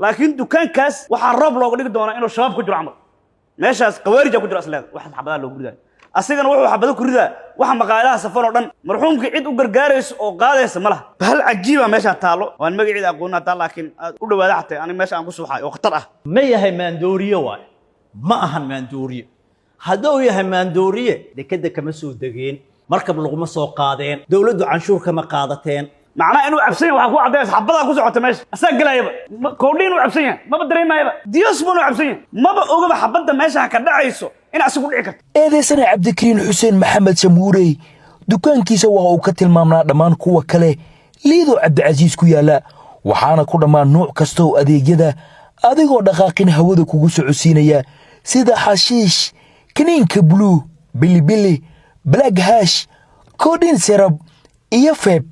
Laakiin dukaankaas waxaa roob looga dhigi doonaa inuu Shabaab ku jiro camal. Meeshaas Khawaarija ku jiro asleeda. Waxaas xabadaha loogu ridayo, asigana wuxuu xabado ku ridaa waxa maqaayadaha safan oo dhan. Marxuumkii cid u gargaarayso oo qaadaysa ma laha. Bahal cajiiba meeshaa taalo, waan magaceeda aqoon hataa, laakiin aad u dhawaada xatay aniga meesha aan ku suuxayo oo khatar ah. Ma yahay maandooriye? Waay, ma ahan maandooriye. Hadduu yahay maandooriye, dekedda kama soo degeen, markab laguma soo qaadeen, dowladdu canshuur kama qaadateen. Macnaha inuu cabsan yahay waxaa ku caddaynaysa xabadaa ku socota meesha asaa gelayaba. Koodhi inuu cabsan yahay maba dareemayaba. Dios buu inuu cabsan yahay maba ogaba, xabadda meesha ka dhacayso in asigu dhici karto. Eedeysane Cabdikariin Xuseen Maxamed Samuurey dukaankiisa waa uu ka tilmaamnaa dhammaan kuwa kale Liido Cabdicasiis ku yaalla, waxaana ku dhammaan nuuc kasta oo adeegyada adigoo dhaqaaqin hawada kugu socodsiinaya, sida xashiish, kaniinka blue, bilibili, black hash, codeine syrup iyo vape.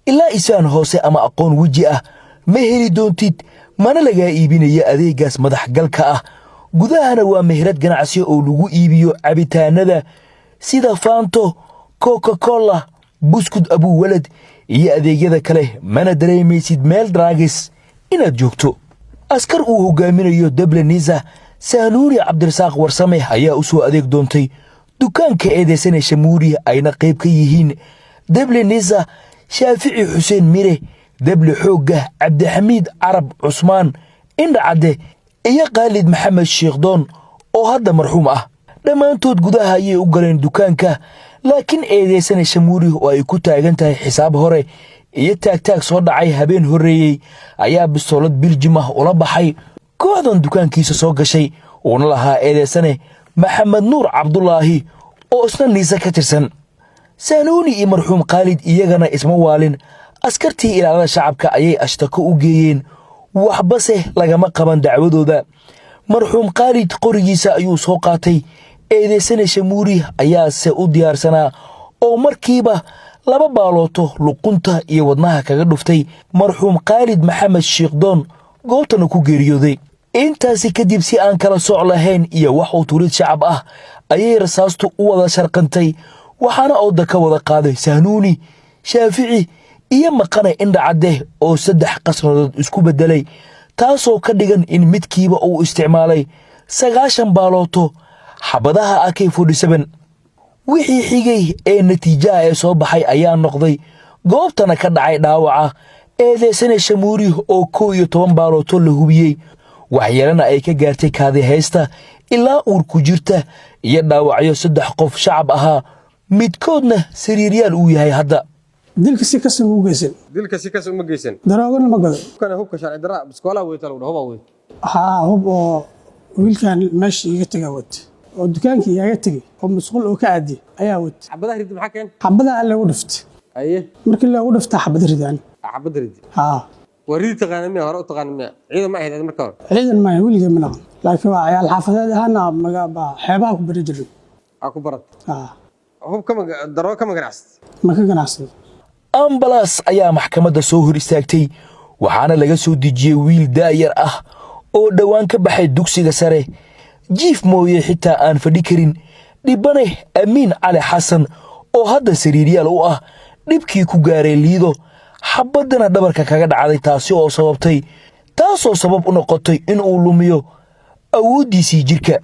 Ilaa isaan hoose ama aqoon weji ah ma heli doontid, mana lagaa iibinayo adeeggaas madaxgalka ah. Gudahana waa meherad ganacsi oo lagu iibiyo cabitaanada sida Fanta, Coca Cola, buskud Abuwalad iyo adeegyada kale, mana dareemaysid meel drugs inaad joogto. Askar uu hogaaminayo Deblenisa Sahnuuni Cabdirasaaq Warsame ayaa u soo adeeg doontay dukaanka eedeysane Shamuuri, ayna qayb ka yihiin Deblenisa Shaafici Xuseen Mire, Deble Xoogga Cabdixamiid Carab Cusmaan Indhacadde iyo Khaalid Maxamed Sheekhdoon oo hadda marxuum ah. Dhammaantood gudaha ayay u galeen dukaanka, laakiin eedeysane Shamuuri oo ay ku taagan tahay xisaab hore iyo taagtaag soo dhacay habeen horreeyey ayaa bistoolad biljim ah ula baxay kooxdan dukaankiisa soo gashay, uuna lahaa eedeysane Maxamed Nuur Cabdulaahi oo isna NISA ka tirsan. Saanuuni iyo marxuum Khaalid iyagana isma waalin. Askartii ilaalada shacabka ayay ashtako u geeyeen, waxbase lagama qaban dacwadooda. Marxuum Khaalid qorigiisa ayuu soo qaatay, eedeysane Shamuuri ayaase u diyaarsanaa oo markiiba laba baalooto luqunta iyo wadnaha kaga dhuftay marxuum Khaalid Maxamed Shiikhdoon, goobtana ku geeriyooday. Intaasi kadib, si aan kala soc lahayn iyo wax uu turid shacab ah ayay rasaastu u wada sharqantay, waxaana ooda ka wada qaaday Sahnuuni, Shaafici iyo maqane Indhacadde oo 3 qasnadood isku beddelay, taasoo ka dhigan in midkiiba uu isticmaalay 90 baalooto xabadaha AK. Wixii xigay ee natiijaha ee soo baxay ayaa noqday goobtana ka dhacay dhaawaca eedeysane Shamuuri oo 11 baalooto la hubiyey, waxyeelana ay ka gaartay kaadi haysta ilaa uurku jirta, iyo dhaawacyo saddex qof shacab ahaa, midkoodna sariiryaal uu yahay hadda. Dilka si kasta u geysan. Dilka si kas uma geysan. Daroogana ma gado. Hubkana hubka sharci darra, biskoolaa weyta lagu dhaho, hubaa weyta. Haa, hub oo wiilkan meesha iiga tagaa wata oo dukaankii igaga tegey oo musqul oo ka aadiyay ayaa wata. Xabadaha ridi maxaa keen? Xabadaa loogu dhiftay. Haye. Markii loogu dhiftaa xabada ridaan. Xabadda ridi. Haa. Waa ridi taqaana miya? Hore u taqaana miya? Ciidan ma ahayd adi marka hore? Ciidan maayo, weligay ma naqan, laakiin waa ciyaal xaafadeed ahaana baa xeebaha ku bari jiray. Aa ku barat. Haa. Hub kama, daroogo kama ganacsat? Ma ka ganacsado. Ambalaas ayaa maxkamadda soo hor istaagtay, waxaana laga soo dejiyey wiil daayar ah oo dhowaan ka baxay dugsiga sare, jiif mooye xitaa aan fadhi karin, dhibane Amiin Cali Xasan oo hadda sariiryaal u ah dhibkii ku gaaray Liido, xabaddana dhabarka kaga dhacday, taasi oo sababtay, taasoo sabab u noqotay inuu lumiyo awooddiisii jirka.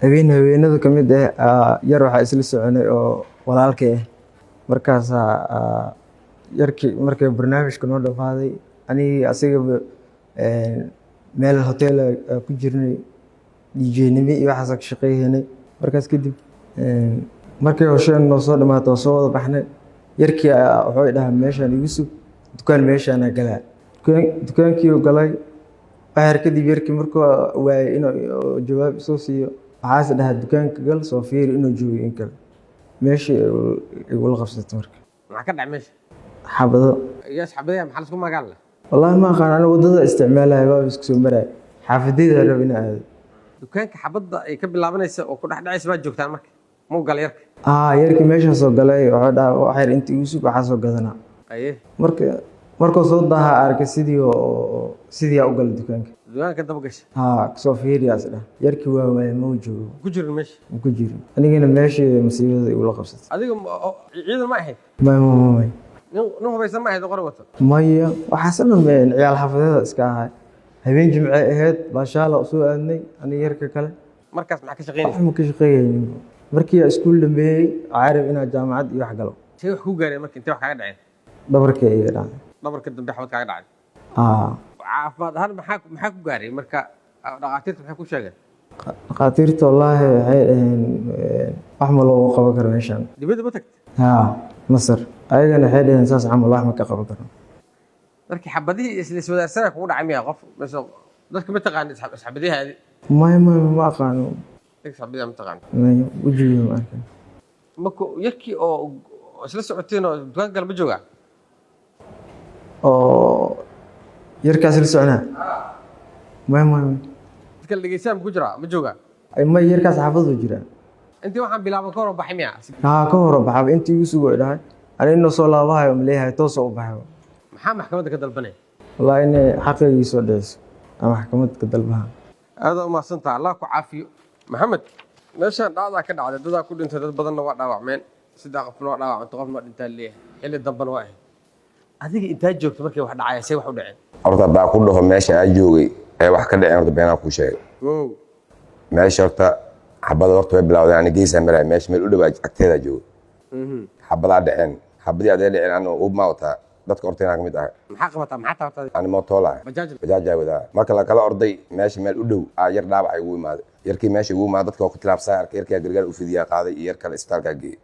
Habeen habeenada ka mid ah yar waxaa isla soconay oo walaalkay ah. Markaasaa yarkii markay barnaamijka noo dhammaaday, anigii asigaba meel hotel ku jirnay, DJ-nimo iyo waxaasa ka shaqeyhaynay. Markaas kadib, markay howsheen noo soo dhamaato, waa soo wada baxnay. Yarkii wuxuu dhahaa, "Meeshaan igu sug, dukaan meeshaana galaa." Dukaankii uu galay. Waxyar kadib yarkii markuu waayay inuu jawaab soo siiyo, waxaase dhahaa, "Dukaanka gal, soo fiiri inuu joogo in kale." Meeshii igula qabsatay marka. Maxaa ka dhacay meesha? Xabado. Yaas xabadaha maxaa lasku magaan leh? Wallaahi ma aqaan, aniga waddada isticmaalaya, waaba isku soo maraya, xaafadayda rab inaa aado. Dukaanka xabadda ay ka bilaabanaysa oo ku dhex dhacaysa baad joogtaan marka muu gala yarka? Aa, yarkii meeshaasoo galay, wuxuu dhahaa, "Waxyar inta igu sug, waxaa soo gadanaa." Aye. Marka markuu soo daaha arkay, sidii oo sidii aa u galay dukaanka. Dukaanka daba gasha. Haa, kasoo fiiriyaas dhah. Yarkii waa waayay, ma uu joogo. Ku jirin meesha? Ma ku jirin. Anigana meeshii masiibada igula qabsatay. Adiga ciidan ma ahayd? May, may, may. Nin hubaysan ma ahayd oo qori wato? Maya, waxaas dhan ciyaal xaafadeeda iska ahay. Habeen Jimce ahayd, baashaala soo aadnay aniga yarka kale. Markaas maxaa ka shaqeynaysa? Wax ma ka shaqeeyaynin. Markii aan iskuul dhameeyey, waxaa rabay inaan jaamacad iyo wax galo. See wax kuu gaareen marka? Intee wax kaaga dhaceen? Dhabarka iga dhacay. Dhabarka dambe xabad kaaga dhacay? Aa. Caafimaad ahaan maxaa ku gaaray marka? Dhakhaatiirta maxay ku sheegeen? Dhakhaatiirta wallaahi waxay dhaheen wax ma loogu qaban karo meeshan. Dibadda ma tagta? Haa, Masar. Ayagana waxay dhaheen saas camal, wax ma ka qaban karo. Markii xabadihii isla iswadaarsanaa kugu dhacay miya? Qof mise dadka ma taqaani isxabadiyahaadi? Maya, maya, ma aqaano. Dadka isxabadiyaha ma taqaano? Maya, wejiga ma arkin. Marka yarkii oo isla socoteen oo dukaan kale ma joogaa? Oo yarkaas la soconaa? Maya, maya, maya. Dadka la dhegeysanaya ma ku jiraa? Ma joogaa? Ay, maya, yarkaas xaafaduu jiraa. Intii waxaan bilaaban ka hor baxay miya? Haa, ka hor baxaba. Intii igu sugo dhahay ani inuu soo laabahayo ma leeyahay, toosoo u baxay. Maxaa maxkamadda ka dalbanaya? Wallaahi inay xaqaygii soo dhiciso ama maxkamad ka dalbaha. Aad u mahadsantaha, Allah ku caafiyo. Maxamed, meeshaan dhacdaa ka dhacday, dadaa ku dhintay, dad badanna waa dhaawacmeen, 3 qofna waa dhaawacantay, qofna waa dhintaa leeyahay, xilli dambena waa ahayd. Adiga intaa joogto markay wax dhacaya, see wax u dhaceen? Horta haddaa ku dhaho meesha aa joogay ee wax ka dhaceen, horta beenaa kuu sheegay. Wow. Meesha horta xabada horta way bilawdeen, ani geesaa maraya, meesha meel u dhowaa agteedaa jooga. Xabadaa dhaceen, xabadii adee dhaceen, anu hub maa wataa, dadka horta inaan ka mid ahay. Maxaa qabataa? Maxaa tabartaa? Ani mootola. Bajaaj. Bajaajaa wadaa. Marka la kala orday, meesha meel u dhow aa yar dhaawac igu imaaday. Yarkii meesha igu imaaday, dadka waa ku tilaabsaa arkay, yarkii gargaar u fidiyaa qaaday iyo yar kale isbitaalkaa geeyey.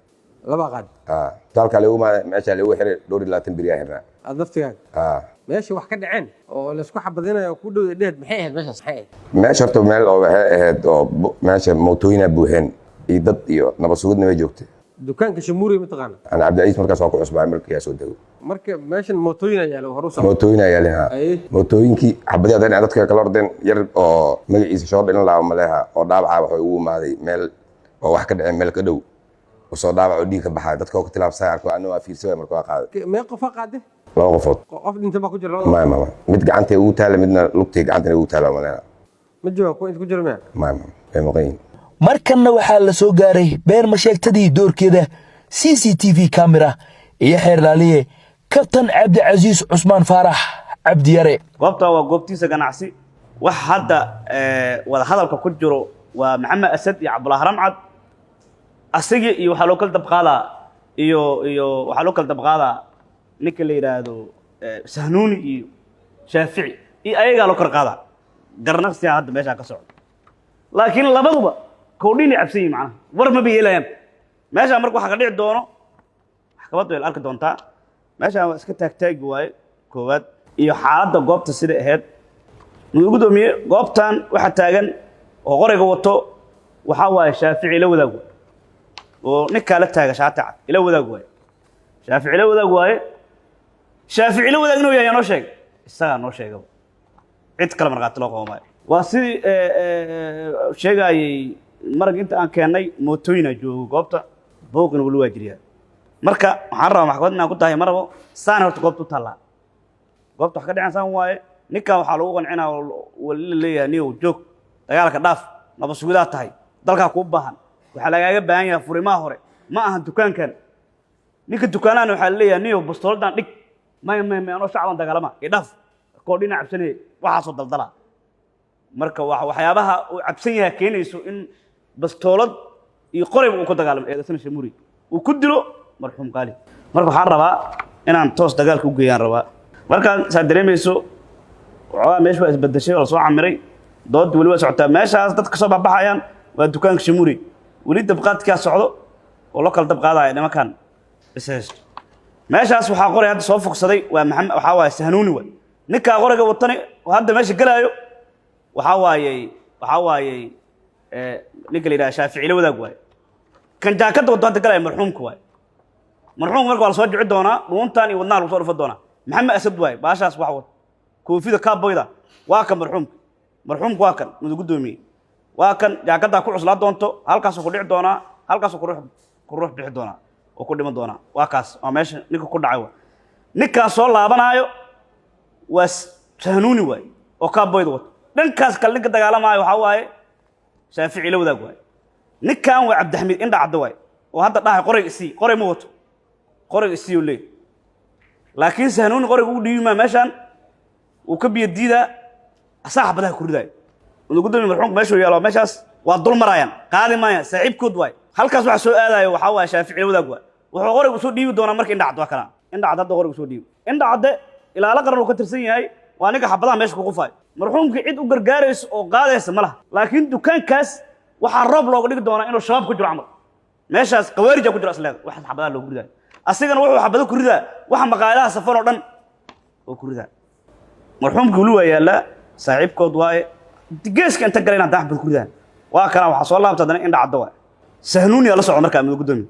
Laba qaad? Aa, isbitaalkaa lagu imaaday, meeshaa lagu xiray, 24 beriyaa xirnaa. Aad naftigaaga? Aa. Meesha wax ka dhaceen oo laysku xabadinayo oo ku dhow dhehed, maxay ahayd meeshaas? Maxay ahayd? Meesha horta meel oo waxay ahayd oo meesha mootooyinaa buuxeen iyo dad iyo nabad sugidna way joogtay. Dukaanka Shamuuri ma taqaana? Ana Cabdicasiis markaas waa ku cusbaa, markii aa soo dego. Marka meeshan mootooyin ayaa yaalo hor u socda. Mootooyin ayaa yaalin, ha. Aye. Mootooyinkii xabadii haddana dadka kala ordeen, yar oo magaciisa shoor dhalin lahaa maleha oo dhaawaca wuxuu ugu imaaday meel oo wax ka dhaceen meel ka dhow, usoo dhaawac oo dhiig ka baxay, dadka oo ka tilaabsay arko, anna waa fiirsa waay, marka waa qaaday. Mee qofaa qaade? Laba qofood. Qof dhinta baa ku jira labada? Maya, maya, mid gacantay ugu taala, midna lugtay gacantana ugu taala maleha. Ma joogaan kuwa inta ku jira miya? Maya, maya, way maqan yihiin. Markanna waxaa la soo gaaray beer masheegtadii doorkeeda, CCTV camera iyo xeerlaaliye Kabtan Cabdicasiis Cusmaan Faarax Cabdiyare. Goobta waa goobtiisa ganacsi. Wax hadda wada hadalka ku jiro waa Maxamed Asad iyo Cabdullah Ramcad asagii, iyo waxaa loo kala dabqaadaa iyo waxaa loo kala dabqaadaa ninka la yidhaahdo Sahnuuni iyo Shaafici iyo ayagaa loo kala qaadaa. Garnaqsiyaa hadda meeshaa ka socda, laakiin labaduba koodhinay cabsan yihin, macnaha war ma bay yeelayaan. Meeshaa marka waxaa ka dhici doono maxkamaddu way la arki doontaa. Meeshaan waa iska taagtaagi waaye koowaad iyo xaaladda goobta sida ahayd. Mudug gudoomiye, goobtan waxaa taagan oo qorayga wato waxaa waaye Shaafici ila wadaag waaye, oo ninkaa la taaga shaati cad ila wadaag waaye, Shaafici ila wadaag waaye. Shaafici ila wadaag inuu yahay yaa noo sheegay? Isagaa noo sheegaba, cid kale markhaati loo qabo maayo. Waa sidii sheegayey marag inta aan keennay, mootooyina joogo goobta, booqina wali waa jiriyaa. Marka waxaan rabaa maxkamad inaan ku tahay ma rabo. Saan horta goobta u taallaa, goobta wax ka dhaceen saan waaye. Ninkan waxaa lagu qancinaa oo wali la leeyahay, niyow joog, dagaalka dhaaf, nabad sugidaa tahay, dalkaa kuu baahan, waxaa lagaaga baahan yahay furimaha hore, ma ahan dukaankan. Ninka dukaanahana waxaa la leeyahay, niyow bastooladan dhig. Maya, maya, maya, anoo shacban dagaalama, idhaaf, koo dhinac cabsanaya, waxaasoo daldala. Marka waxyaabaha uu cabsan yahay keenayso in bastoolad iyo qorayba uu ku dagaalamo eedasana Shamuri uu ku dilo marxuum Qaali. Marka waxaan rabaa inaan toos dagaalka u geeyaan rabaa. Markaan saa dareemayso, waxoogaa meesha waa isbedeshay oo lasoo camiray, doodda weli waa socotaa. Meeshaas dadka soo baxbaxayaan waa dukaanka Shamuri. Weli dabqaadkaa socdo oo loo kala dabqaadaya nimankan is haysto. Meeshaas waxaa qoray hadda soo fogsaday waa Maxamed, waxaa waaye Sahnuuni waay. Ninkaa qorayga watani oo hadda meesha gelaayo waxaa waayey ninka la yidhaha Shaafici la wadaag waaye. Kan jaakadda wato hadda galaya marxuumka waaye. Marxuumka marka waa la soo jici doonaa, dhuuntan iyo wadnaha lagu soo dhufa doonaa. Maxamed Asad waaye baashaas wax wato, koofida kaaboyda. Waa kan marxuumka, marxuumka waa kan mudug guddoomiye, waa kan jaakaddaa ku cuslaa doonto, halkaasuu ku dhici doonaa, halkaasuu ku ruux bixi doonaa oo ku dhiman doonaa. Waa kaas, waa meesha ninka ku dhacay. Waa ninkaan soo laabanaayo, waa Sahnuuni waaye oo kaaboyda wato. Dhankaas kale ninka dagaalamaayo waxaa waaye Shaafici la wadaag waaye. Ninkan waa Cabdixamiid Indha Cadda waaye oo hadda dhahay qorayga isii. Qoray ma wato, qorayga isii oo leey, laakiin Sahnuuni qorayga ugu dhiibi maa. Meeshaan wuu ka biyo diidaa. Asaa xabadaha ku ridaayo. Gudoomiye, marxuumka meeshuu yaalo meeshaas waa dul maraayaan, qaadi maayaan, saaxiibkood waay. Halkaas waxa soo aadayo waxaa waaya Shaafici wadaag waay. Wuxuu qoriga usoo dhiibi doonaa marka Indhacad. Waa kana Indhacad hadda qoriga usoo dhiibi. Indhacadde ilaalo qaran uu ka tirsan yahay, waa ninka xabadaha meesha ku qufayo. Marxuumkii cid u gargaarayso oo qaadaysa ma laha, laakiin dukaankaas waxaa roob looga dhigi doonaa inuu Shabaab ku jiro camal. Meeshaas qawaarija ku jiro isleeda, waxaas xabadaha loogu ridayo. Asigana wuxuu xabado ku ridaa waxa maqaayadaha safan oo dhan oo ku ridaa. Marxuumkii weli waa yaallaa, saaxiibkood waaye. Geeska inta galayna haddana xabad ku ridaan. Waa kana waxaa soo laabta haddana Indha Cadda waay. Sahnuuniyaa la socda markaa, mid gudoomiye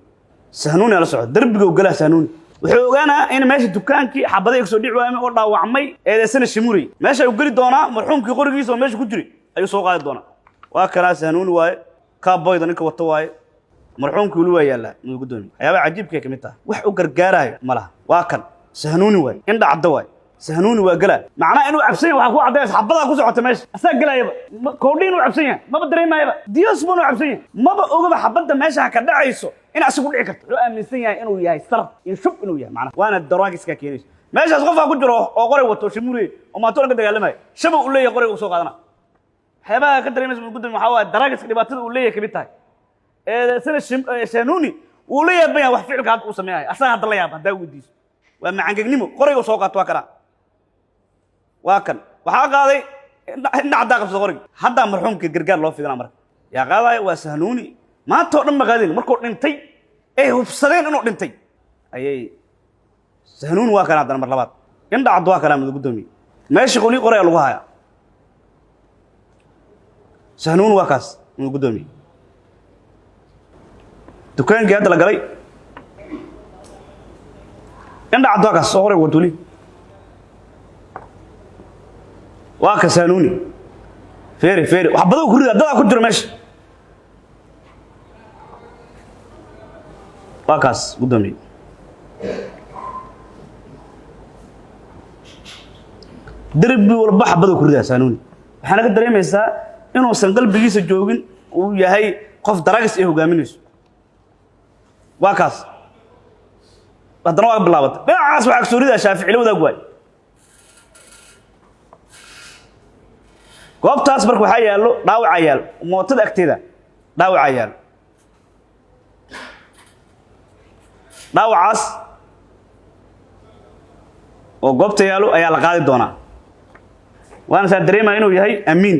Sahnuuniyaa la socda, derbiga u galaa. Sahnuuni wuxuu ogaanaa in meesha dukaankii xabaday kasoo dhici waayay oo dhaawacmay eedeysana Shimuurey. Meesha ayuu geli doonaa, marxuumkii qorigiisa oo meesha ku jiray ayuu soo qaadi doonaa. Waa kanaa Sahnuuni waaye, kaaboyda ninka wato waaye. Marxuumkii weli waa yaallaa, mid gudoomiye. Waxyaabaha cajiibkay ka mid tahay, wax u gargaaraayo ma laha. Waa kan Sahnuuni waaye, Indha Cadda waaye. Sahnuuni waa galaa, macnaha inuu cabsan yahay waxaa ku caddaysa xabadaa ku socota meesha, asaa gelaayaba. Koodhi inuu cabsan yahay maba dareemaayaba, Dios buu inuu cabsan yahay maba ogaba. Xabadda meesha ka dhacayso in asigu dhici karto wuxuu aaminsan yahay inuu yahay sar iyo shub inuu yahay macnaha, waana daroogiska keenayso. Meeshaas qofaa ku jiro oo qoray wato, Shimuuriye, oo maantoo dhan ka dagaalamaya, shaba uu leeyahay qorayga uu soo qaadana. Waxyaabaha ka dareemaysa, gudoomiye, waxaa waaye daraagiska dhibaatada uu leeyahay kamid tahay. Sida Shanuuni wuu la yaaban yahay wax ficilka hadda uu sameeyayo, asaga hadda la yaaba haddaa weydiiso. Waa macangegnimo. Qorayga soo qaato, waa kana, waa kan. Waxaa qaaday Indha Caddaa, qabsada qorigi. Haddaa marxuumka gargaar loo fidinaa. Marka yaa qaadaya? Waa Sahnuuni. Maanta oo dhan ma qaadin, markuu dhintay ay hubsadeen inuu dhintay ayay. Sahnuuni waa kana haddana mar labaad. Indha Cadd waa kana, mid gudoomiye. Meesha qoli qoraya lagu hayaa. Sahnuuni waa kaas, mid gudoomiye. Dukaankii hadda la galay. Indha Cadd waa kaas soo qoray watuli. Waa ka Sahnuuni. Feeri feeri, wax badan ku rida, dadaa ku jiro meesha. Waa kaas, gudoomiye. Derbi walba xabaduu ku ridaa Sahnuuni. Waxaana ka dareemaysaa inuusan qalbigiisa joogin, uu yahay qof daragis ay hogaaminayso. Waa kaas haddana waa bilaabatay. Dhinacaas waxaa kasoo ridaa Shaafici la wadaag waay. Goobtaas marka waxaa yaallo dhaawacaa yaallo, mootada agteeda dhaawacaa yaallo. Dhaawacaas oo goobta yaallo ayaa la qaadi doonaa, waana saa dareemaya inuu yahay Amiin.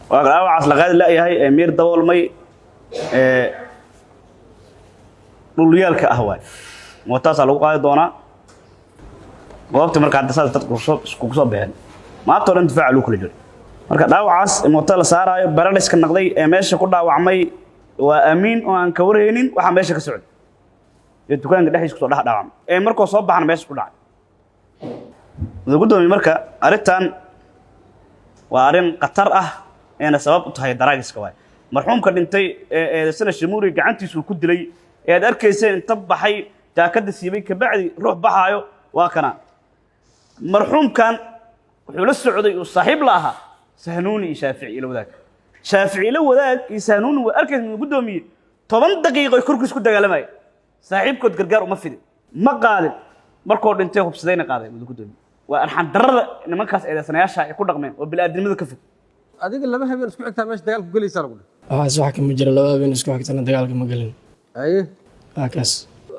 Waa dhaawacaas la qaadi la'yahay ee miir daboolmay ee dhulyaalka ah waay. Mootaasaa lagu qaadi doonaa goobta. Marka hadda saas dadku iskugu soo baxeen, maanta oo dhan difaaca lagu kala jiray. Marka dhaawacaas mootada la saaraayo, baraliska naqday ee meesha ku dhaawacmay waa Amiin, oo aan ka warhaynin waxaa meesha ka socday ee dukaanka dhexdiisa kusoo dhex dhaawacmay ee markuu soo baxana meesha ku dhacay. Gudoomiye, marka arrintan waa arrin khatar ah eena sabab u tahay daraagiska waay. Marxuumka dhintay ee eedeysana Shamuuri gacantiisu ku dilay ee aad arkayseen inta baxay jaakadda siibay kabacdi ruux baxaayo, waa kana. Marxuumkan wuxuu la socday uu saaxiib la ahaa Sahnuuni iyo Shaafici ila wadaag. Shaafici ila wadaag iyo Sahnuuni waa arkaysa, gudoomiye, 10 daqiiqo ay korkiis ku dagaalamayeen. Saaxiibkood gargaar uma fidin, ma qaadin. Markuu dhintay hubsadayna qaaday. Gudoomiye, waa arxan darrada nimankaas eedeysanayaasha ay ku dhaqmeen oo bilaadanimada ka fog. Adiga laba habeen isku xigtaa meesha dagaalku gelaysaa lagu dhahay. Waxaas wax kama jira, laba habeen isku xigtana dagaalka ma gelin. Haye. Waa kaas.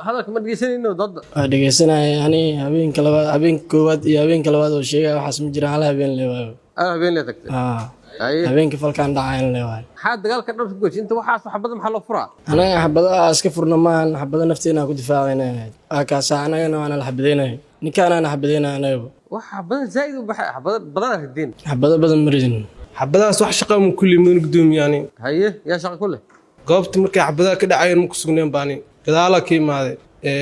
Hadalka ma dhegeysanayno dooda. Waa dhegeysanaya ani. Habeenka labaad, habeenka koowaad iyo habeenka labaad oo sheegaya waxaas ma jiraan. Hal habeen le waayo. Hal habeen lee tagtay? Aa. Haye. Habeenka falkaan dhacayan le waayo. Maxaa dagaalka dhan ku goysay inta waxaas xabada maxaa loo furaa? Anaga xabadaha iska furna maahan, xabada nafteena ku difaacayna ahayd. Waa kaasa, anagana waana la xabadeynaya, ninkaanaana xabadeynaya anagaba. Wax xabada zaa'id u baxay, xabada badanaa rideen. Xabado badan ma ridin. Xabadahaas wax shaqa ma kulli mudan, gudoomiye ani. Haye, yaa shaqa ku leh? Goobta markay xabadaha ka dhacayeen ma ku sugneen baani, gadaalaa ka imaaday.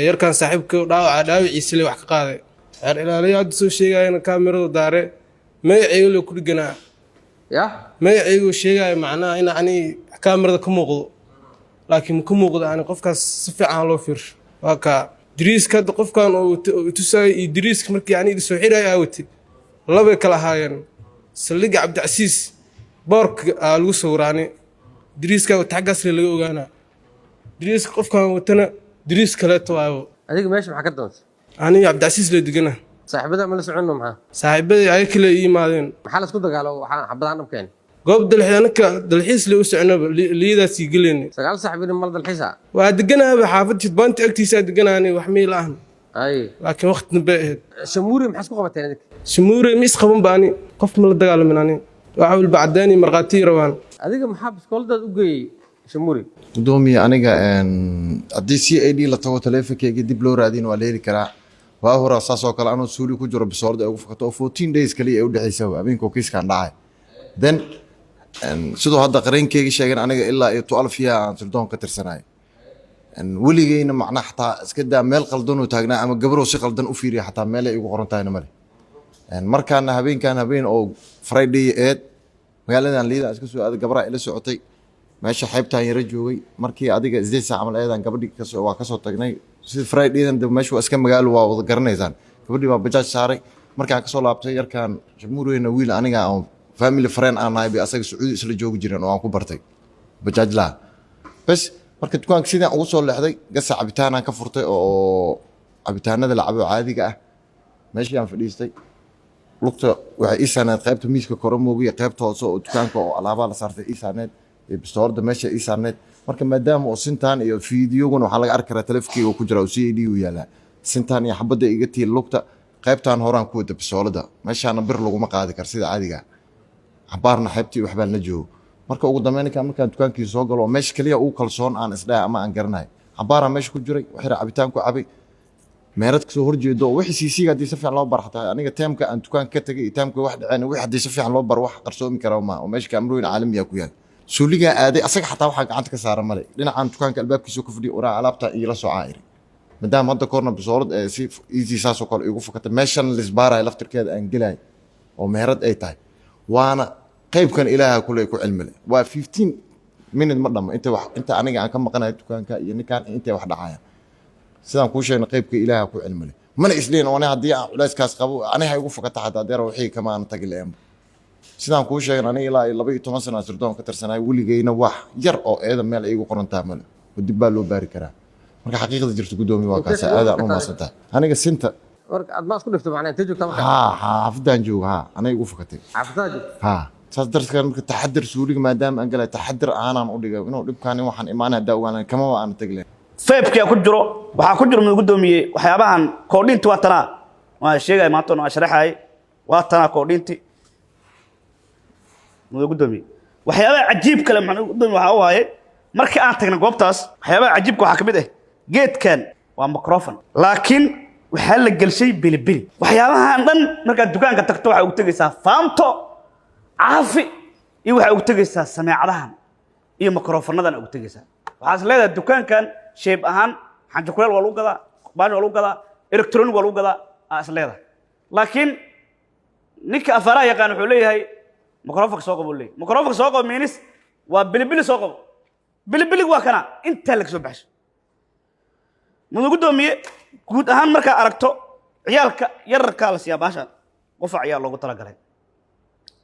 Yarkan saaxiibka dhaawaca dhaawiciisa le wax ka qaaday. Xeer ilaaliya hadda soo sheegayana kaamiradu daare, magacayga loo ku dhiganaa. Ya. Magacaygu sheegaya macnaha in ani kaamirada ka muuqdo, laakiin ma ka muuqdo ani. Qofkaas si fiican loo fiirsho. Waa kaa diriiska hadda qofkan uu tusayay iyo diriiska markii ani soo xiraya aa watay labay kala ahaayeen. Saldhigga Cabdicasiis boorka aa lagu sawiraani diriiskaa wata, xaggaas le laga ogaanaa. Diriiska qofkan watana diriis kaleeto waayo. Adiga meesha maxaa ka doontay? Aniga Cabdicasiis la degana. Saaxiibada ma la soconno maxaa? Saaxiibadii ay kale ii yimaadeen. Maxaa la isku dagaalo? Waxaan xabadaan dhabkeen. Goob dalxiis, anaka dalxiis le u soconaba, liyadaasii gelayna. 9 saaxiibin mal dalxiisa? Waa deganahaba xaafad jidbaanta agtiisaa deganaani, wax miil ahna. Ay. Laakiin waqti dambe ahayd. Shamuuri maxaa isku qabateen idinka? Shamuure ma isqaban ba ani, qof ma la dagaalamin ani. Waxa walba cadaan iyo markhaatiyi rabaan. Adiga maxaa biskooladaad u geeyey Shamuuri? Gudoomiye, aniga haddii CID la tago, taleefonkeyga dib loo raadin waa la heli karaa. Waa hora saas oo kale anoo suuli ku jiro bisoorda ay ugu fakato oo 14 days kaliya ay udhexaysa habeenkoo kiiskaan dhacay. Then sidoo hadda qareenkeyga sheegan, aniga ilaa iyo 12 year aan sirdoon ka tirsanay. Weligeyna macnaa xataa iska daa meel qaldanoo taagnaa ama gabaroo si qaldan u fiiriya, xataa meelay igu qoran tahayna male. Markaana habeenkan habeen oo Friday eed, magaaladan liida iska soo aaday, gabaraa ila socotay, meesha xeebtaan yara joogay. Markii adiga 8 saac camal eedaan gabadhii kasoo waa kasoo tagnay. Sida Fridaydan de meesha waa iska magaalo, waa wada garanaysaan. Gabadhii baa bajaaj saaray. Markaan kasoo laabtay, yarkaan Shamuureyna wiil aniga aan family friend aan nahay bay asaga Sacuudi isla joogi jireen oo aan ku bartay bajaaj laha bes. Marka dukaanka sidaan ugu soo leexday, gasa cabitaanaan ka furtay oo cabitaanada la cabo caadiga ah. Meeshii aan fadhiistay, lugta waxay ii saarneed qaybta miiska kore moogiya, qaybta hoose oo dukaanka oo alaabaa la saartay ii saarneed iyo bistoorda meesha ii saarneed. Marka maadaama oo sintaan iyo fiidiyoguna waxaa laga arki karaa taleefonkeyga ku jira oo CID uu yaalaa, sintaan iyo xabadda iga tiil lugta qaybtaan horaan ku wada bisoolada, meeshaana bir laguma qaadi karo sida caadiga ah. Xabaarna xeebtii waxbaan la joogo. Marka ugu dambeyn ninkaan markaan dukaankiisa soo galo oo meesha keliya ugu kalsoon aan isdhahay ama aan garanahay, xabaaraan meesha ku jiray, waxyar cabitaan ku cabay, meerad kasoo horjeedo oo wixii CC-ga haddii si fiican loo bar, xataa aniga teemka aan dukaanka ka tagay iyo teemka wax dhaceen, wixii haddii si fiican loo baro wax qarsoomi kara ma oo meesha kaamarooyin caalamiya ku yaal. Suuligaa aaday, asaga xataa waxaa gacanta ka saara male. Dhinacaan dukaanka albaabkiisa ka fadhiyo, waraa alaabta iila socaa iri, maadaama hadda korna bisoolad ee si easy saasoo kale igu fakatay, meeshan lisbaaraya laftirkeeda aan gelay oo meherad ay tahay, waana qaybkan Ilaaha kule ku cilmile. Waa 15 minute ma dhamo inta wax inta aniga aan ka maqanayo dukaanka iyo ninkaan intay wax dhacayaan. Sidaan kuu sheegnay, qaybka Ilaaha ku cilmile. Mana isliin oo ani haddii aan culayskaas qabo aniga ha igu fakata, xataa deera wixii kama aan tagi lahaynba. Sidaan kuu sheegan, aniga ilaa iyo 12 sana sirdoon ka tirsanay, weligeyna wax yar oo eeda meel ay igu qorantaa male oo dib baa loo baari karaa. Marka xaqiiqda jirta, gudoomiye, waa kaasa. Aadaan u mahadsantahay. Aniga sinta Marka aad ma isku dhifto macnaa, intee joogtaa marka? Haa, xaafadaan jooga. Haa, aniga igu fakatay. Xaafadaha joogta? Haa, saas darteed marka taxadir suuliga maadaama aan galay, taxadir aanaan u dhigay inuu dhibkaan waxaan imaanay haddaa ogaan kamaba aan tagi lahayn. Feebkia ku jiro, waxaa ku jiro mid gudoomiyey waxyaabahan koodhinti waa tanaa, waan sheegay maanta, waan sharaxay, waa tanaa koodhinti mudan gudoomiye. Waxyaabaha cajiib kale maxaa gudoomiye waxaa u waaye, markii aan tagnay goobtaas, waxyaabaha cajiibka waxaa ka mid ah geedkan waa microphone, laakiin waxaa la gelshay bilibili. Waxyaabahan dhan markaad dukaanka tagto waxaa ugu tegaysaa faamto caafi iyo waxaa ugu tegaysaa sameecadahan iyo microfonadan ugu tegaysaa. Waxaa is leedahay dukaankan shape ahaan xanjo kuleel waa lagu gadaa, baash waa lagu gadaa, electronic waa lagu gadaa aa is leedahay. Laakiin ninka afaaraha yaqaan wuxuu leeyahay microfonka soo qabo, leeyahay microfonka soo qabo, minis waa bilibili soo qabo. Bilibilig waa kana intaa laga soo baxsho. Mudan gudoomiye, guud ahaan markaa aragto ciyaalka yararkaa la siiyaa baashan, qofa ciyaal loogu talagalay,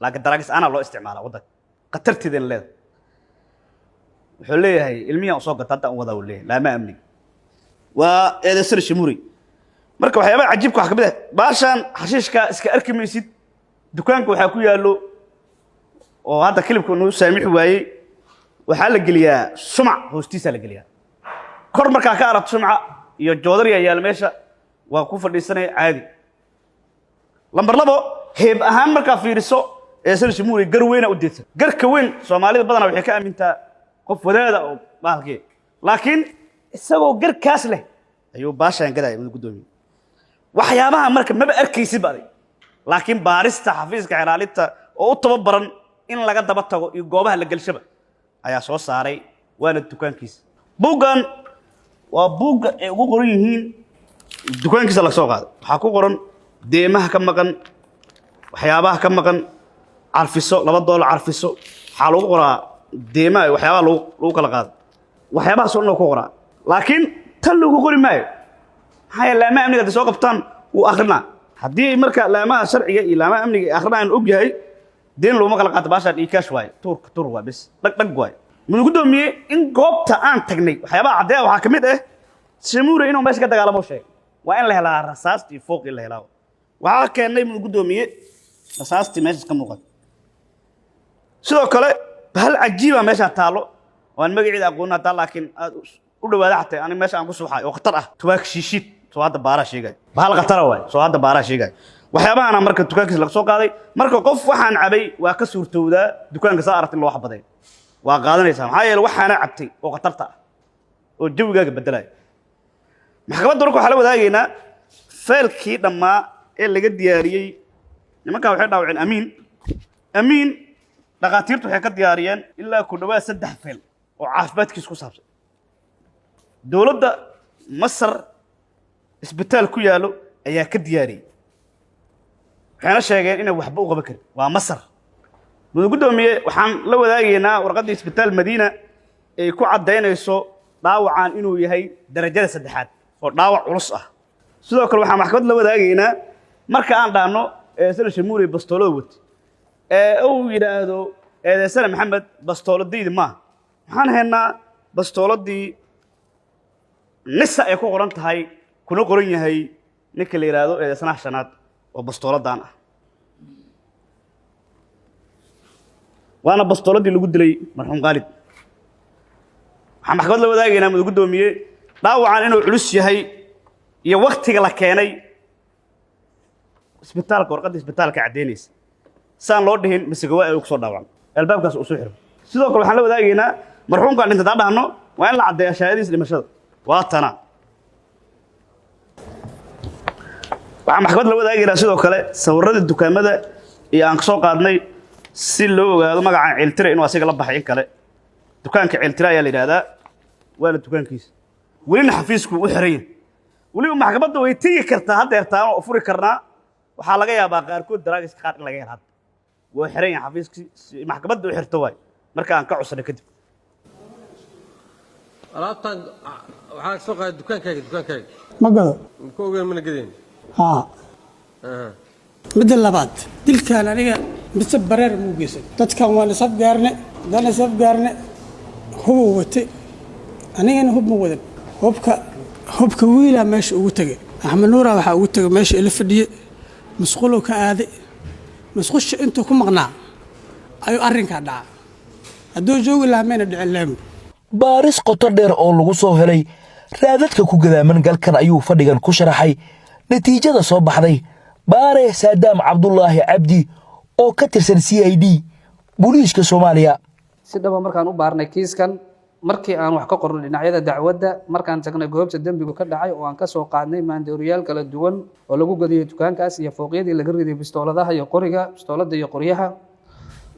laakiin daraagis aanaa loo isticmaalaa waddanka khatarteedana leedahay. Wuxuu leeyahay ilmihian usoo gata hadda aan wadaa, uu leeyahay laama amniga waa eedeysana Shamuuri. Marka waxyaabaha cajiibka waxaa ka mid ah baashan xashiishka iska arki maysid. Dukaanka waxaa ku yaallo oo hadda kilibka nuu saamixi waayey, waxaa la geliyaa shumac, hoostiisaa la geliyaa. Kor markaa ka aragto shumaca iyo joodariya yaal, meesha waa ku fadhiisanaya caadi. Lambar labo, heeb ahaan markaa fiiriso eedeysana Shamuuri gar weyna u deedsan. Garka weyn Soomaalida badanaa waxay ka aamintaa qof wadaada oo bahalkii, laakiin isagoo garkaas leh ayuu baashaan gadaya. Mudug guddoomiye, waxyaabaha marka maba arkaysid ba adig, laakiin baarista xafiiska xelaalinta oo u tababaran in laga daba tago iyo goobaha la gelshaba ayaa soo saaray, waana dukaankiisa. Buuggan waa buugga ay ugu qoran yihiin dukaankiisa laga soo qaaday. Waxaa ku qoran deemaha ka maqan, waxyaabaha ka maqan, carfiso $2 carfiso. Waxaa lagu qoraa deemaha iyo waxyaabaha lagu kala qaado, waxyaabahaas oo dhan ku qoraa, laakiin tan lagu qori maayo. Maxaa yeele laamaha amniga hadday soo qabtaan wuu akrinaa. Haddii marka laamaha sharciga iyo laamaha amniga ay akrinayaan og yahay deen looma kala qaato baashaan iyo cash waaye, tuurka tuur waa bes, dhag dhag waaye. Mudug guddoomiye, in goobta aan tagnay waxyaabaha caddeeya waxaa ka mid ah Shamuure inuu meesha ka dagaalamo sheegay. Waa in la helaa rasaasta iyo fooqii la helaa. Waxaa keennay muu guddoomiye rasaastii meeshaas ka muuqata. Sidoo kale bahal cajiiba meeshaa taalo oo aan magaceeda aqoonin hataa, laakiin aad u dhawaada xataa ani meesha aan ku suuxay oo khatar ah, tubaak shiishiid. Soo hadda baaraa sheegay, bahal khatara waay. Soo hadda baaraa sheegay waxyaabahana marka dukaankiisa laga soo qaaday. Marka qof waxaan cabay waa ka suurtowdaa dukaanka saa aragti in loo xabaday waa qaadanaysaa, maxaa yeele waxaana cabtay oo khatarta ah oo jawigaaga bedelaya. Maxkamadda marka waxaa la wadaagaynaa feelkii dhammaa ee laga diyaariyey. Nimankan waxay dhaawaceen Amiin. Amiin dhakhaatiirtu waxay ka diyaariyeen ilaa ku dhawaad saddex feel oo caafimaadkiisa ku saabsan. Dowladda Masar isbitaal ku yaallo ayaa ka diyaariyey, waxayna sheegeen inay waxba u qaban karin. Waa Masar. Mudan guddoomiye, waxaan la wadaagaynaa warqaddii Isbitaal Madiina ay ku caddaynayso dhaawacan inuu yahay darajada saddexaad oo dhaawac culus ah. Sidoo kale waxaan maxkamad la wadaagaynaa marka aan dhaahno eedeysane Shamuurey bastoolada wate ee uu yidhaahdo eedeysane Maxamed bastooladaydi maaha, waxaan haynaa bastooladii NISA ay ku qoran tahay, kuna qoran yahay ninka la yidhaahdo eedeysanaha shanaad oo bastooladan ah, waana bastooladii lagu dilay marxuum Khaalid. Waxaan maxkamad la wadaagaynaa, mudan guddoomiye, dhaawacan inuu culus yahay iyo waktiga la keenay isbitaalka, warqadda isbitaalka caddaynaysa saan loo dhihin masegawa ay ku soo dhaawacmay albaabkaas uu soo xiro. Sidoo kale waxaan la wadaagaynaa marxuumkaan dhintay haddaan dhahno waa in la caddeeyaa shahaadadiisa dhimashada, waa tana. Waxaan maxkamad la wadaagaynaa sidoo kale sawirradii dukaamada iyo aan kasoo qaadnay si loo ogaado magacaan Ceeltire inuu asiga la baxay in kale. Dukaanka Ceeltire ayaa la yidhaahdaa, waana dukaankiisa, welina xafiisku u xiran yahay. Weliba maxkamadda way tegi kartaa haddeertaan oo furi karnaa. Waxaa laga yaabaa qaarkood daraagiska qaar in laga helo. Hadda waa xiran yahay xafiiskii si maxkamadda u xirto waay marka aan ka codsanay kadib. Alaabtan waxaa soo qaaday dukaankaaga? Ma gado. Ma ogeyn, mana gadeen? Haa. Midda labaad, dilkan aniga mise bareer muu geysan. Dadkan waan isafgaarne, haddaan isafgaarne hubuu watay, anigana hub ma wadan. Hubka wiilaa meesha ugu tegay, Axmed Nuura waxaa ugu tegay meesha ila fadhiye, masquuluu ka aaday. Masqusha intuu ku maqnaa ayuu arrinkaa dhaca. Hadduu joogi lahaa mayna dhicin lahayn. Baaris qoto dheer oo lagu soo helay raadadka ku gadaaman galkan ayuu fadhigan ku sharaxay natiijada soo baxday baare Saadaam Cabdulaahi Cabdi oo ka tirsan CID booliiska Soomaaliya. Si dhaba markaan u baarnay kiiskan, markii aan wax ka qorno dhinacyada dacwadda, markaan tagnay goobta dembigu ka dhacay oo aan ka soo qaadnay maandooriyaal kala duwan oo lagu gadiyey dukaankaas iyo fooqyadii laga riday bistooladaha iyo qoriga, bistoolada iyo qoryaha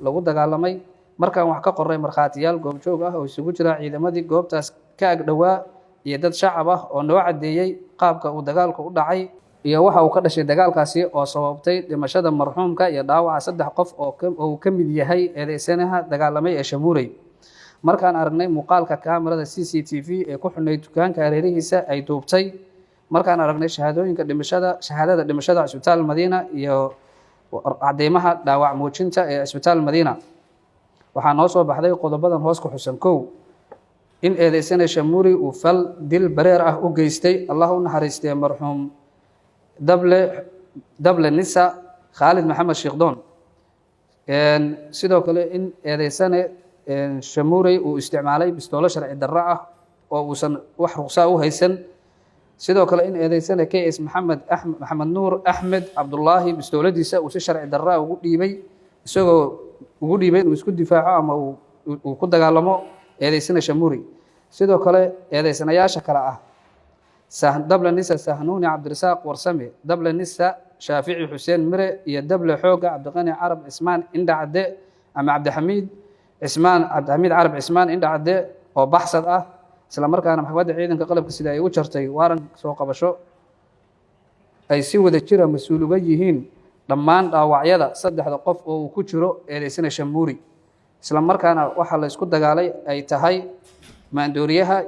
lagu dagaalamay, markaan wax ka qornay markhaatiyaal goobjoog ah oo isugu jira ciidamadii goobtaas ka ag dhowaa iyo dad shacab ah oo noo caddeeyey qaabka uu dagaalku u dhacay iyo waxa uu ka dhashay dagaalkaasi oo sababtay dhimashada marxuumka iyo dhaawaca saddex qof oo uu ka mid yahay eedeysanaha dagaalamay ee Shamuurey, markaan aragnay muuqaalka kaamirada CCTV ee ku xuneyd dukaanka hareerihiisa ay duubtay, markaan aragnay shahaadooyinka dhimashada, shahaadada dhimashada Cisbitaal Madiina iyo cadeymaha dhaawac muujinta ee Cisbitaal Madiina, waxaa noo soo baxday qodobadan hoos ku xusan. Kow, in eedeysane Shamuuri uu fal dil bareer ah u geystay, Allah u naxariistee, marxuum dable NISA Khaalid Maxamed Sheekdoon. Sidoo kale in eedeysane Shamuurey uu isticmaalay bistoolo sharci darro ah oo uusan wax ruqsaa u haysan. Sidoo kale in eedeysane KS Maxamed Axmed Maxamed Nuur Axmed Cabdulaahi bistooladiisa uu si sharci darro ah ugu dhiibay, isagoo ugu dhiibay inuu isku difaaco ama uu ku dagaalamo eedeysane Shamuuri. Sidoo kale eedeysanayaasha kale ah dable NISA Sahnuuni Cabdirasaaq Warsame, dable NISA Shaafici Xuseen Mire iyo dable xooga Cabdiqani Carab Cismaan Indhacadde ama Cabdixamiid Cismaan, Cabdixamiid Carab Cismaan Indhacadde oo baxsad ah, isla markaana maxkamadda ciidanka qalabka sida ay u jartay waaran soo qabasho, ay si wada jira mas-uul uga yihiin dhammaan dhaawacyada saddexda qof oo uu ku jiro eedeysana Shamuuri, isla markaana waxaa la isku dagaalay ay tahay maandooriyaha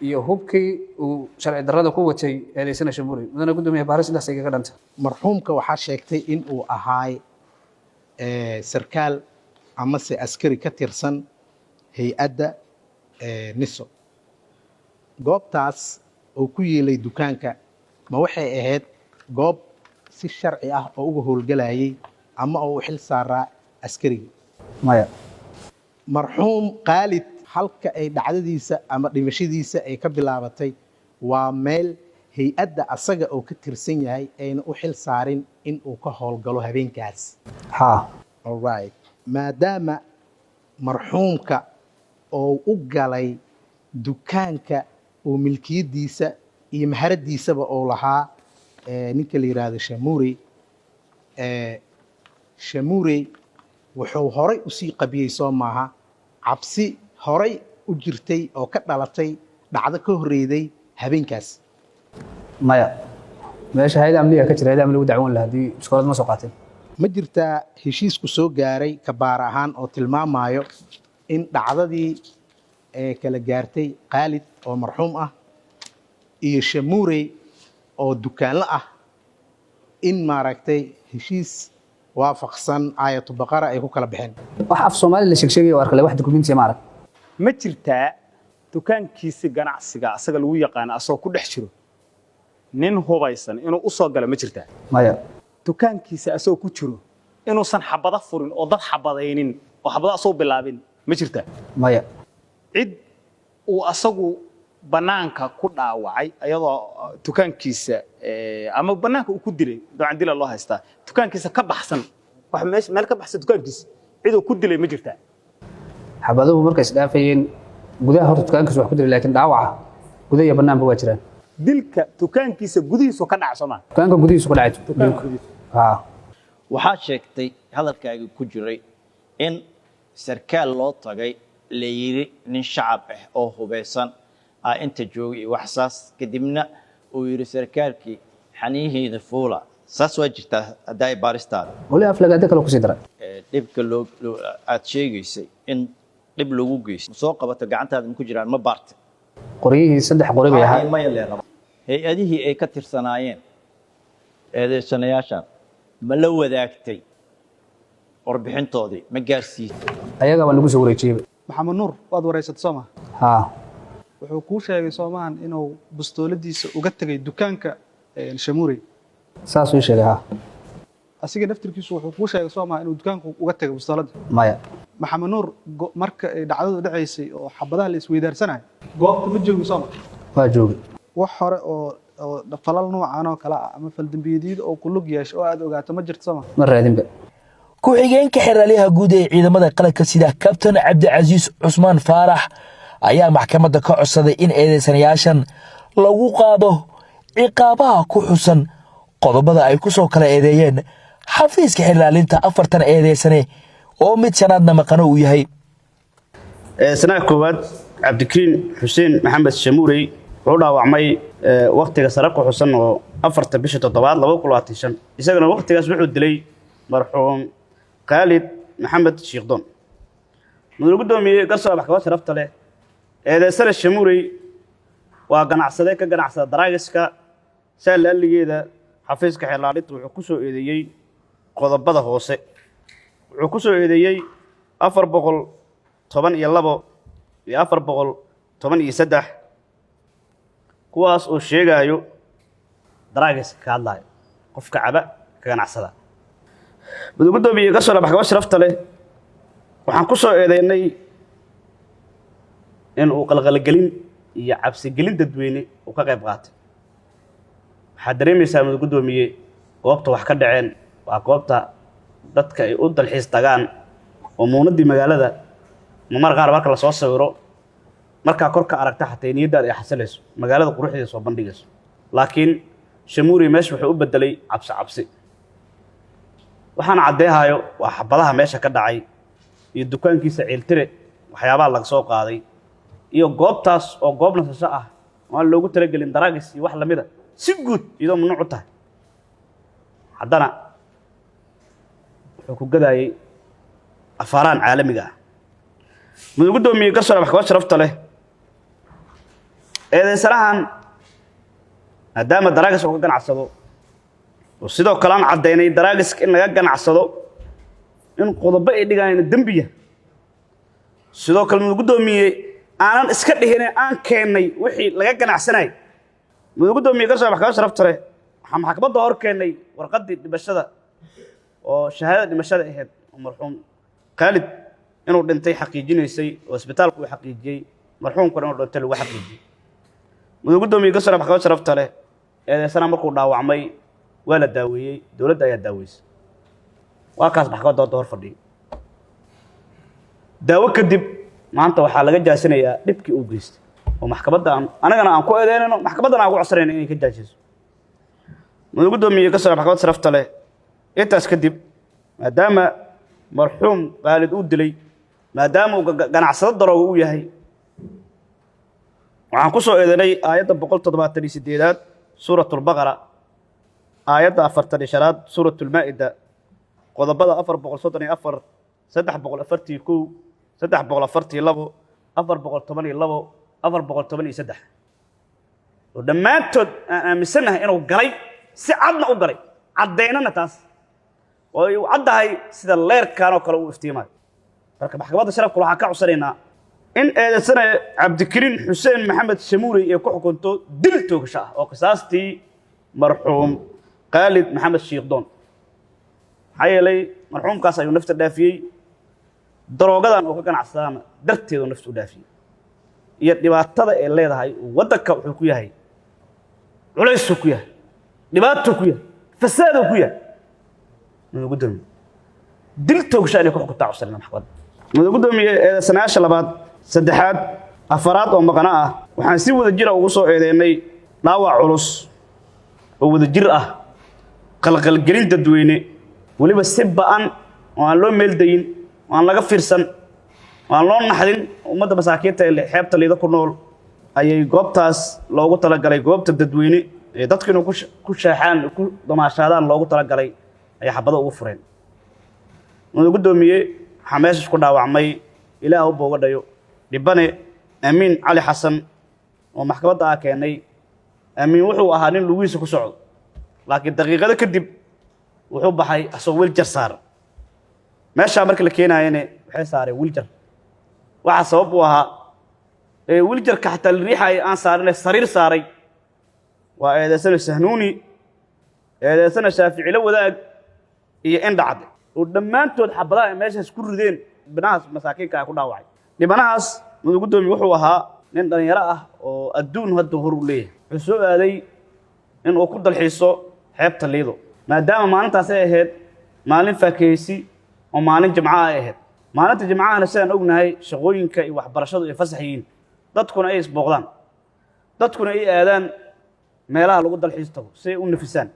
iyo hubkii uu sharci darrada ku watay eedeysana Shamuuri. Mudane gudoomiye, baaris intaas ay kaga dhanta. Marxuumka waxaa sheegtay in uu ahaay sarkaal amase askari ka tirsan hay-adda NISO. Goobtaas oo ku yeelay dukaanka ma waxay ahayd goob si sharci ah oo uga howlgalayay ama oo u xil saaraa askariga? Maya. Marxuum Khaalid halka ay dhacdadiisa ama dhimashadiisa ay ka bilaabatay waa meel hay-adda asaga oo ka tirsan yahay ayna u xil saarin in uu ka howlgalo habeenkaas. Haa. Alright, maadaama marxuumka oo u galay dukaanka uu milkiyadiisa iyo maharadiisaba uu lahaa ninka la yiraahdo Shamuri, Shamuri wuxuu horay usii qabiyey, soo maaha, cabsi horay u jirtay oo ka dhalatay dhacdo ka horreeyday habeenkaas? Maya, meesha hay'ad amniga ka jira, hay'ad amniga u dacwoon lahaa haddii biskoolad ma soo qaateen. Ma jirtaa heshiisku soo gaaray kabaar ahaan oo tilmaamayo in dhacdadii ee kala gaartay Khaalid oo marxuum ah iyo Shamuurey oo dukaanlo ah in maaragtay heshiis waafaqsan aayatu baqara ay ku kala baxeen? Wax af Soomaali la sheegsheegaya oo arkale, wax dukumentiya ma arag. Ma jirtaa dukaankiisi ganacsiga asaga lagu yaqaana asagoo ku dhex jiro nin hubaysan inuu u soo galo, ma jirtaa? Maya. Dukaankiisa asagoo ku jiro inuusan xabado furin oo dad xabadaynin oo xabado asagoo bilaabin, ma jirtaa? Maya. Cid uu asagu bannaanka ku dhaawacay ayadoo dukaankiisa ama bannaanka uu ku dilay, dabcan dila loo haystaa, dukaankiisa ka baxsan, wax meesha meel ka baxsan dukaankiisa cid uu ku dilay, ma jirtaa? Xabaduhu markay isdhaafayeen gudaha horta dukaankiisa wax ku dilay, laakiin dhaawaca gudaha iyo bannaanba waa jiraan. Dilka dukaankiisa gudihiisu ka dhaca, soo maa? Dukaanka gudihiisu ku dhacay dilku, haa. Waxaad sheegtay hadalkaaga ku jiray in sarkaal loo tagay, la yidhi nin shacab ah oo hubeysan ah inta joogay iyo wax saas, kadibna uu yidhi sarkaalkii xaniyihiida fuula. Saas waa jirtaa haddaa baaristaada? Weli aflagaado kale kusii daray. Dhibka loo aad sheegaysay in dhib lagu geystay, ma soo qabato? Gacantaada ma ku jiraan? Ma baartay? Qoryihii saddex qori bay ahaa. Maya lee raba. Hay-adihii ay ka tirsanaayeen eedeysanayaashan ma la wadaagtay warbixintoodii? Ma gaarsiisay? Ayagaa baa nagu soo wareejiyeyba. Maxamed Nuur waad wareysatay, soo ma? Haa. Wuxuu kuu sheegay, soomahan, inuu bustooladiisa uga tegay dukaanka Shamuurey? Saasuu ii sheegay, haa. Asiga naftirkiisu wuxuu kuu sheegay, soo maha, inuu dukaanka uga tegay bustooladda? Maya. Maxamed Nuur, marka ay dhacdadu dhacaysay oo xabadaha la isweydaarsanayo, goobta ma joogin, soo ma? Waa joogay. Wax hore oo falal noocan oo kale ah ama faldambiyeedyada oo ku lug yeesho oo aad ogaato ma jirto, soo ma? Ma raadinba. Ku-xigeenka xeraalyaha guud ee ciidamada qalabka sida, Kabtan Cabdicasiis Cusmaan Faarax, ayaa maxkamadda ka codsaday in eedeysanayaashan lagu qaado ciqaabaha ku xusan qodobada ay ku soo kala eedeeyeen xafiiska xerlaalinta afartan eedeysane oo mid shanaadna maqano uu yahay. Sanaha koowaad, Cabdikariin Xuseen Maxamed Shamuurey, wuxuu dhaawacmay waktiga sare ku xusan oo 4-ta bisha 7-aad 2025. Isagana waktigaas wuxuu dilay marxuum Khaalid Maxamed Shiikhdoon. Mudane guddoomiye, garsoor, maxkamad sharafta leh, eedeysane Shamuurey waa ganacsade ka ganacsada daraagiska. Saa laalligeeda xafiiska xeerlaalinta wuxuu ku soo eedeeyey qodobada hoose. Wuxuu ku soo eedeeyey 412 iyo 413, kuwaas oo sheegayo daraagiska ka hadlayo, qofka caba, ka ganacsada. Mudane guddoomiye, garsoor, maxkamad sharafta leh, waxaan ku soo eedeynay in uu qalqalgelin iyo cabsigelin dadweyne uu ka qayb qaatay. Waxaad dareemaysaa, mudane guddoomiye, goobta wax ka dhaceen waa goobta dadka ay u dalxiis tagaan oo muunaddii magaalada. Mamar qaar marka lasoo sawiro, markaa kor ka aragta, xataa niyaddaada ay xasilayso, magaalada quruxdeeda soo bandhigayso. Laakiin Shamuuri meesha wuxuu u bedelay cabsi cabsi. Waxaana caddeehayo waa xabadaha meesha ka dhacay iyo dukaankiisa Ciiltire waxyaabaha laga soo qaaday iyo goobtaas oo goob nasasho ah oo aan loogu talagelin daraagis iyo wax lamida, si guud iyadoo mamnuuc u tahay, haddana wuxuu ku gadaayey afaaraan caalamiga ah. Mudane guddoomiye, garsoore, maxkamad sharafta leh, eedeysanahan maadaama daraagis uu ka ganacsado oo sidoo kale aan caddaynay daraagiska in laga ganacsado in qodobo ay dhigayaan dembiya, sidoo kale, mudane guddoomiye, aanan iska dhihine aan keennay wixii laga ganacsanayay. Mudane guddoomiye, garsoore, maxkamad sharafta leh, waxaan Waxaan maxkamadda hor keennay warqaddii dhimashada oo shahaadada dhimashada ahayd oo marxuum Khaalid inuu dhintay xaqiijinaysay, oo isbitaalku uu xaqiijiyey, marxuumkuna inuu dhintay lagu xaqiijiyey. Mudug guddoomiye gasore, maxkamad sharafta leh, eedeysana markuu dhaawacmay waa la daaweeyey, dowladda ayaa daaweysay. Waa kaas maxkamadda hadda hor fadhiyay. Daawo kadib maanta waxaa laga jaasinayaa dhibkii uu geystay oo maxkamadda aan anagana aan ku eedeynayno, maxkamaddana aan ku codsanayno inay ka jaasiso. Mudug guddoomiye gasore, maxkamad sharafta leh, intaas kadib, maadaama marxuum Khaalid uu dilay, maadaama uu ganacsado darooga uu yahay, waxaan ku soo eedeynay aayadda 178aad Suuratulbaqara, aayadda 45aad Suuratulmaa'ida, qodobada 434, 341, 342, 412, 413, oo dhammaantood aan aaminsannahay inuu galay, si cadna u galay, caddaynana taas oo ay u caddahay sida leerkan oo kale uu iftiimayo. Marka maxkamadda sharafka waxaan ka codsanaynaa in eedeysane Cabdikariin Xuseen Maxamed Shamuurey ay ku xukunto dil toogasho ah oo qisaastii marxuum Khaalid Maxamed Shiikhdoon. Maxaa yeelay marxuumkaas ayuu nafta dhaafiyey, daroogadan oo ka ganacsadaana darteedu nafta u dhaafiyey iyo dhibaatada ay leedahay. Waddanka wuxuu ku yahay culaysuu ku yahay, dhibaatuu ku yahay, fasaaduu ku yahay. Mudug guddoomiye, dil toogasho inay ku xukuntaa codsanayna maxkamadda. Mudug guddoomiye, eedeysanayaasha labaad, saddexaad, afaraad oo maqano ah waxaan si wada jira ugu soo eedeynay dhaawac culus oo wada jir ah, qalqalgelin dadweyne, weliba si ba'an oo aan loo meeldayin oo aan laga fiirsan oo aan loo naxdin. Ummadda masaakiinta ee xeebta Liida ku nool ayay goobtaas loogu talagalay, goobta dadweyne ee dadku inuu ku sheexaan, ku damaashaadaan loogu talagalay, ayay xabado ugu fureen. Mudug guddoomiye, waxaa meeshaas ku dhaawacmay, Ilaah u booga dhayo, dhibane Amiin Cali Xasan oo maxkamadda ah keenay. Amiin wuxuu ahaa nin lugihiisa ku socdo, laakiin daqiiqado kadib wuxuu baxay asagoo wheelchair saaran. Meeshaa marka la keenaayana waxay saareen wheelchair. Waxaa sabab u ahaa ee wheelchairka xataa la riixaya aan saarine sariir saaray waa eedeysana Sahnuuni, eedeysana Shaaficilo Wadaag iyo Indhacde, oo dhammaantood xabadaha ay meeshaas ku rideen dhibanahaas masaakiinka ah ku dhaawacay. Dhibanahaas, mudug guddoomiye, wuxuu ahaa nin dhallinyaro ah oo adduun hadda hor u leeyahay. Wuxuu soo aaday in uu ku dalxiiso xeebta Liido, maadaama maalintaas ay ahayd maalin faakaheysi oo maalin jimcaha ay ahayd. Maalinta jimcahana, sidaan ognahay, shaqooyinka iyo waxbarashadu ay fasax yihiin, dadkuna ay isbooqdaan, dadkuna ay aadaan meelaha lagu dalxiis tago si ay u nafisaan,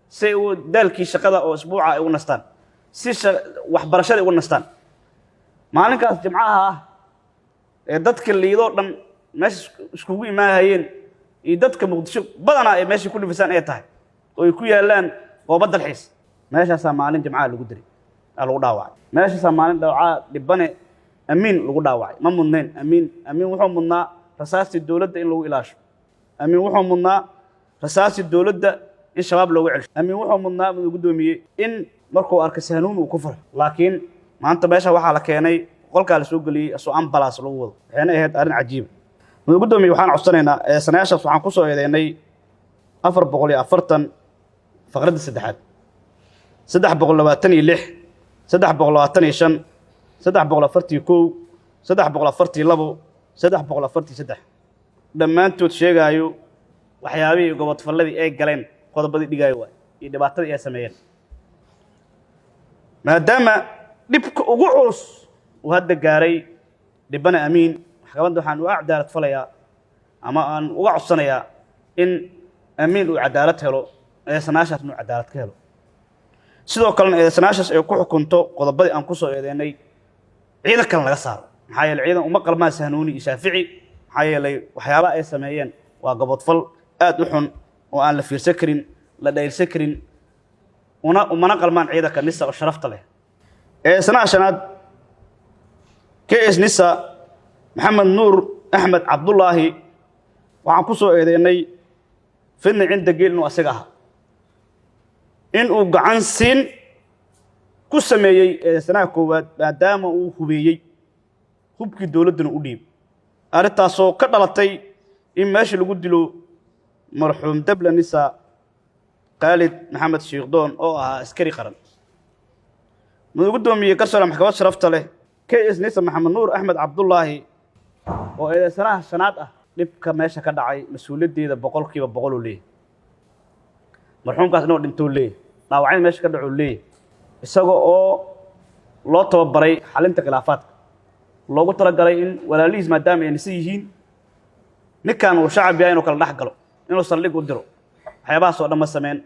si ay u daalkii shaqada oo isbuuca ay ugu nastaan, si waxbarashada ugu nastaan. Maalinkaas jimcaha ah ee dadka Liidoo dhan meesha iskugu imaahayeen iyo dadka Muqdisho badanaa ay meesha ku nafisaan ay tahay oo ay ku yaallaan goobo dalxiis, meeshaasaa maalin jimcaha lagu diray, aa lagu dhaawacay. Meeshaasaa maalin dhaawacaa dhibane Amiin lagu dhaawacay. Ma mudnayn Amiin. Amiin wuxuu mudnaa rasaastii dowladda in lagu ilaasho. Amiin wuxuu mudnaa rasaastii dowladda in Shabaab looga celsho. Amiin wuxuu mudnaa, mudug guddoomiye, in markuu arkay Sahnuun uu ku farxo, laakiin maanta meesha waxaa la keenay, qolkaa la soo geliyey asoo ambulance lagu wado. Waxayna ahayd arrin cajiiba. Mudug guddoomiye, waxaan codsanaynaa eedeysanayaashaas waxaan ku soo eedeynay 440 faqradda saddexaad, 326, 325, 341, 342, 343, dhammaantood sheegaayo waxyaabihii gobodfalladii ay galeen, qodobadii dhigaayo waay iyo dhibaatadii ay sameeyeen. Maadaama dhibka ugu culus uu hadda gaaray dhibane Amiin, maxkamadda waxaan uga cadaalad falayaa ama aan uga codsanayaa in Amiin uu cadaalad helo, eedeysanaashaasna uu cadaalad ka helo, sidoo kalena eedeysanaashaas ay ku xukunto qodobadii aan ku soo eedeynay, ciidan kalena laga saaro. Maxaa yeelay ciidan uma qalmaan Sahnuuni iyo Shaafici. Maxaa yeelay waxyaabaha ay sameeyeen waa gobodfal aad u xun oo aan la fiirsan karin, la dhayrsan karin, una umana qalmaan ciidanka NISA oo sharafta leh. Eedeysanaha shanaad, KS NISA Maxamed Nuur Axmed Cabdullaahi, waxaan ku soo eedeynay fidna cinda geel inuu asaga ahaa, inuu gacan siin ku sameeyey eedeysanaha koowaad, maadaama uu hubeeyey, hubkii dowladduna u dhiib, arrintaasoo ka dhalatay in meesha lagu dilo marxuum Dable NISA Khaalid Maxamed Shiikhdoon oo ahaa askari qaran. Mudane guddoomiye, garsoore, maxkamad sharafta leh, KS Nisa Maxamed Nuur Axmed Cabdullaahi oo eedeysanaha shanaad ah, dhibka meesha ka dhacay mas-uuliyaddeeda 100% uu leeyahay. Marxuumkaas inuu dhintou leeyahay, dhaawacyada meesha ka dhacuu leeyahay, isaga oo loo tababaray xalinta khilaafaadka, loogu talagalay in walaalihiis, maadaama ay nise yihiin, ninkan uu shacab yahay, inuu kala dhex galo, inuu saldhig u diro. Waxyaabahaas oo dhan ma sameen.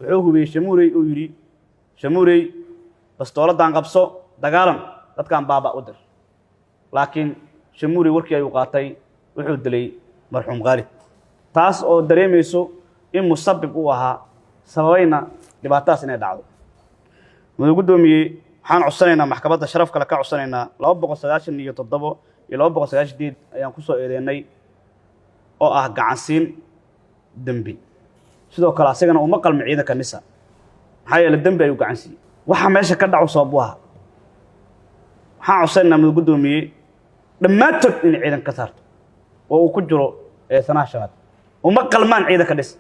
Wuxuu hubiyey Shamuurey uu yidhi, "Shamuurey, bastooladan qabso, dagaalan, dadkan baaba u dir." Laakiin Shamuurey warkii ayuu qaatay, wuxuu dilay marxuum Khaalid, taas oo dareemayso in musabib uu ahaa, sababayna dhibaatadaas inay dhacdo. Mudane guddoomiye, waxaan codsanaynaa, maxkamadda sharaf kale ka codsanaynaa, 297 iyo 298 ayaan ku soo eedeynay oo ah gacansiin dembi. Sidoo kale asagana uma qalmi ciidanka NISA, maxaa yeele dembi ayuu gacan siiyey. Waxa meesha ka dhaco sabab u ahaa. Waxaan codsanaynaa, mudane guddoomiye, dhammaantood inay ciidanka ka saarto oo uu ku jiro eedeysanaha shanaad. Uma qalmaan ciidanka NISA.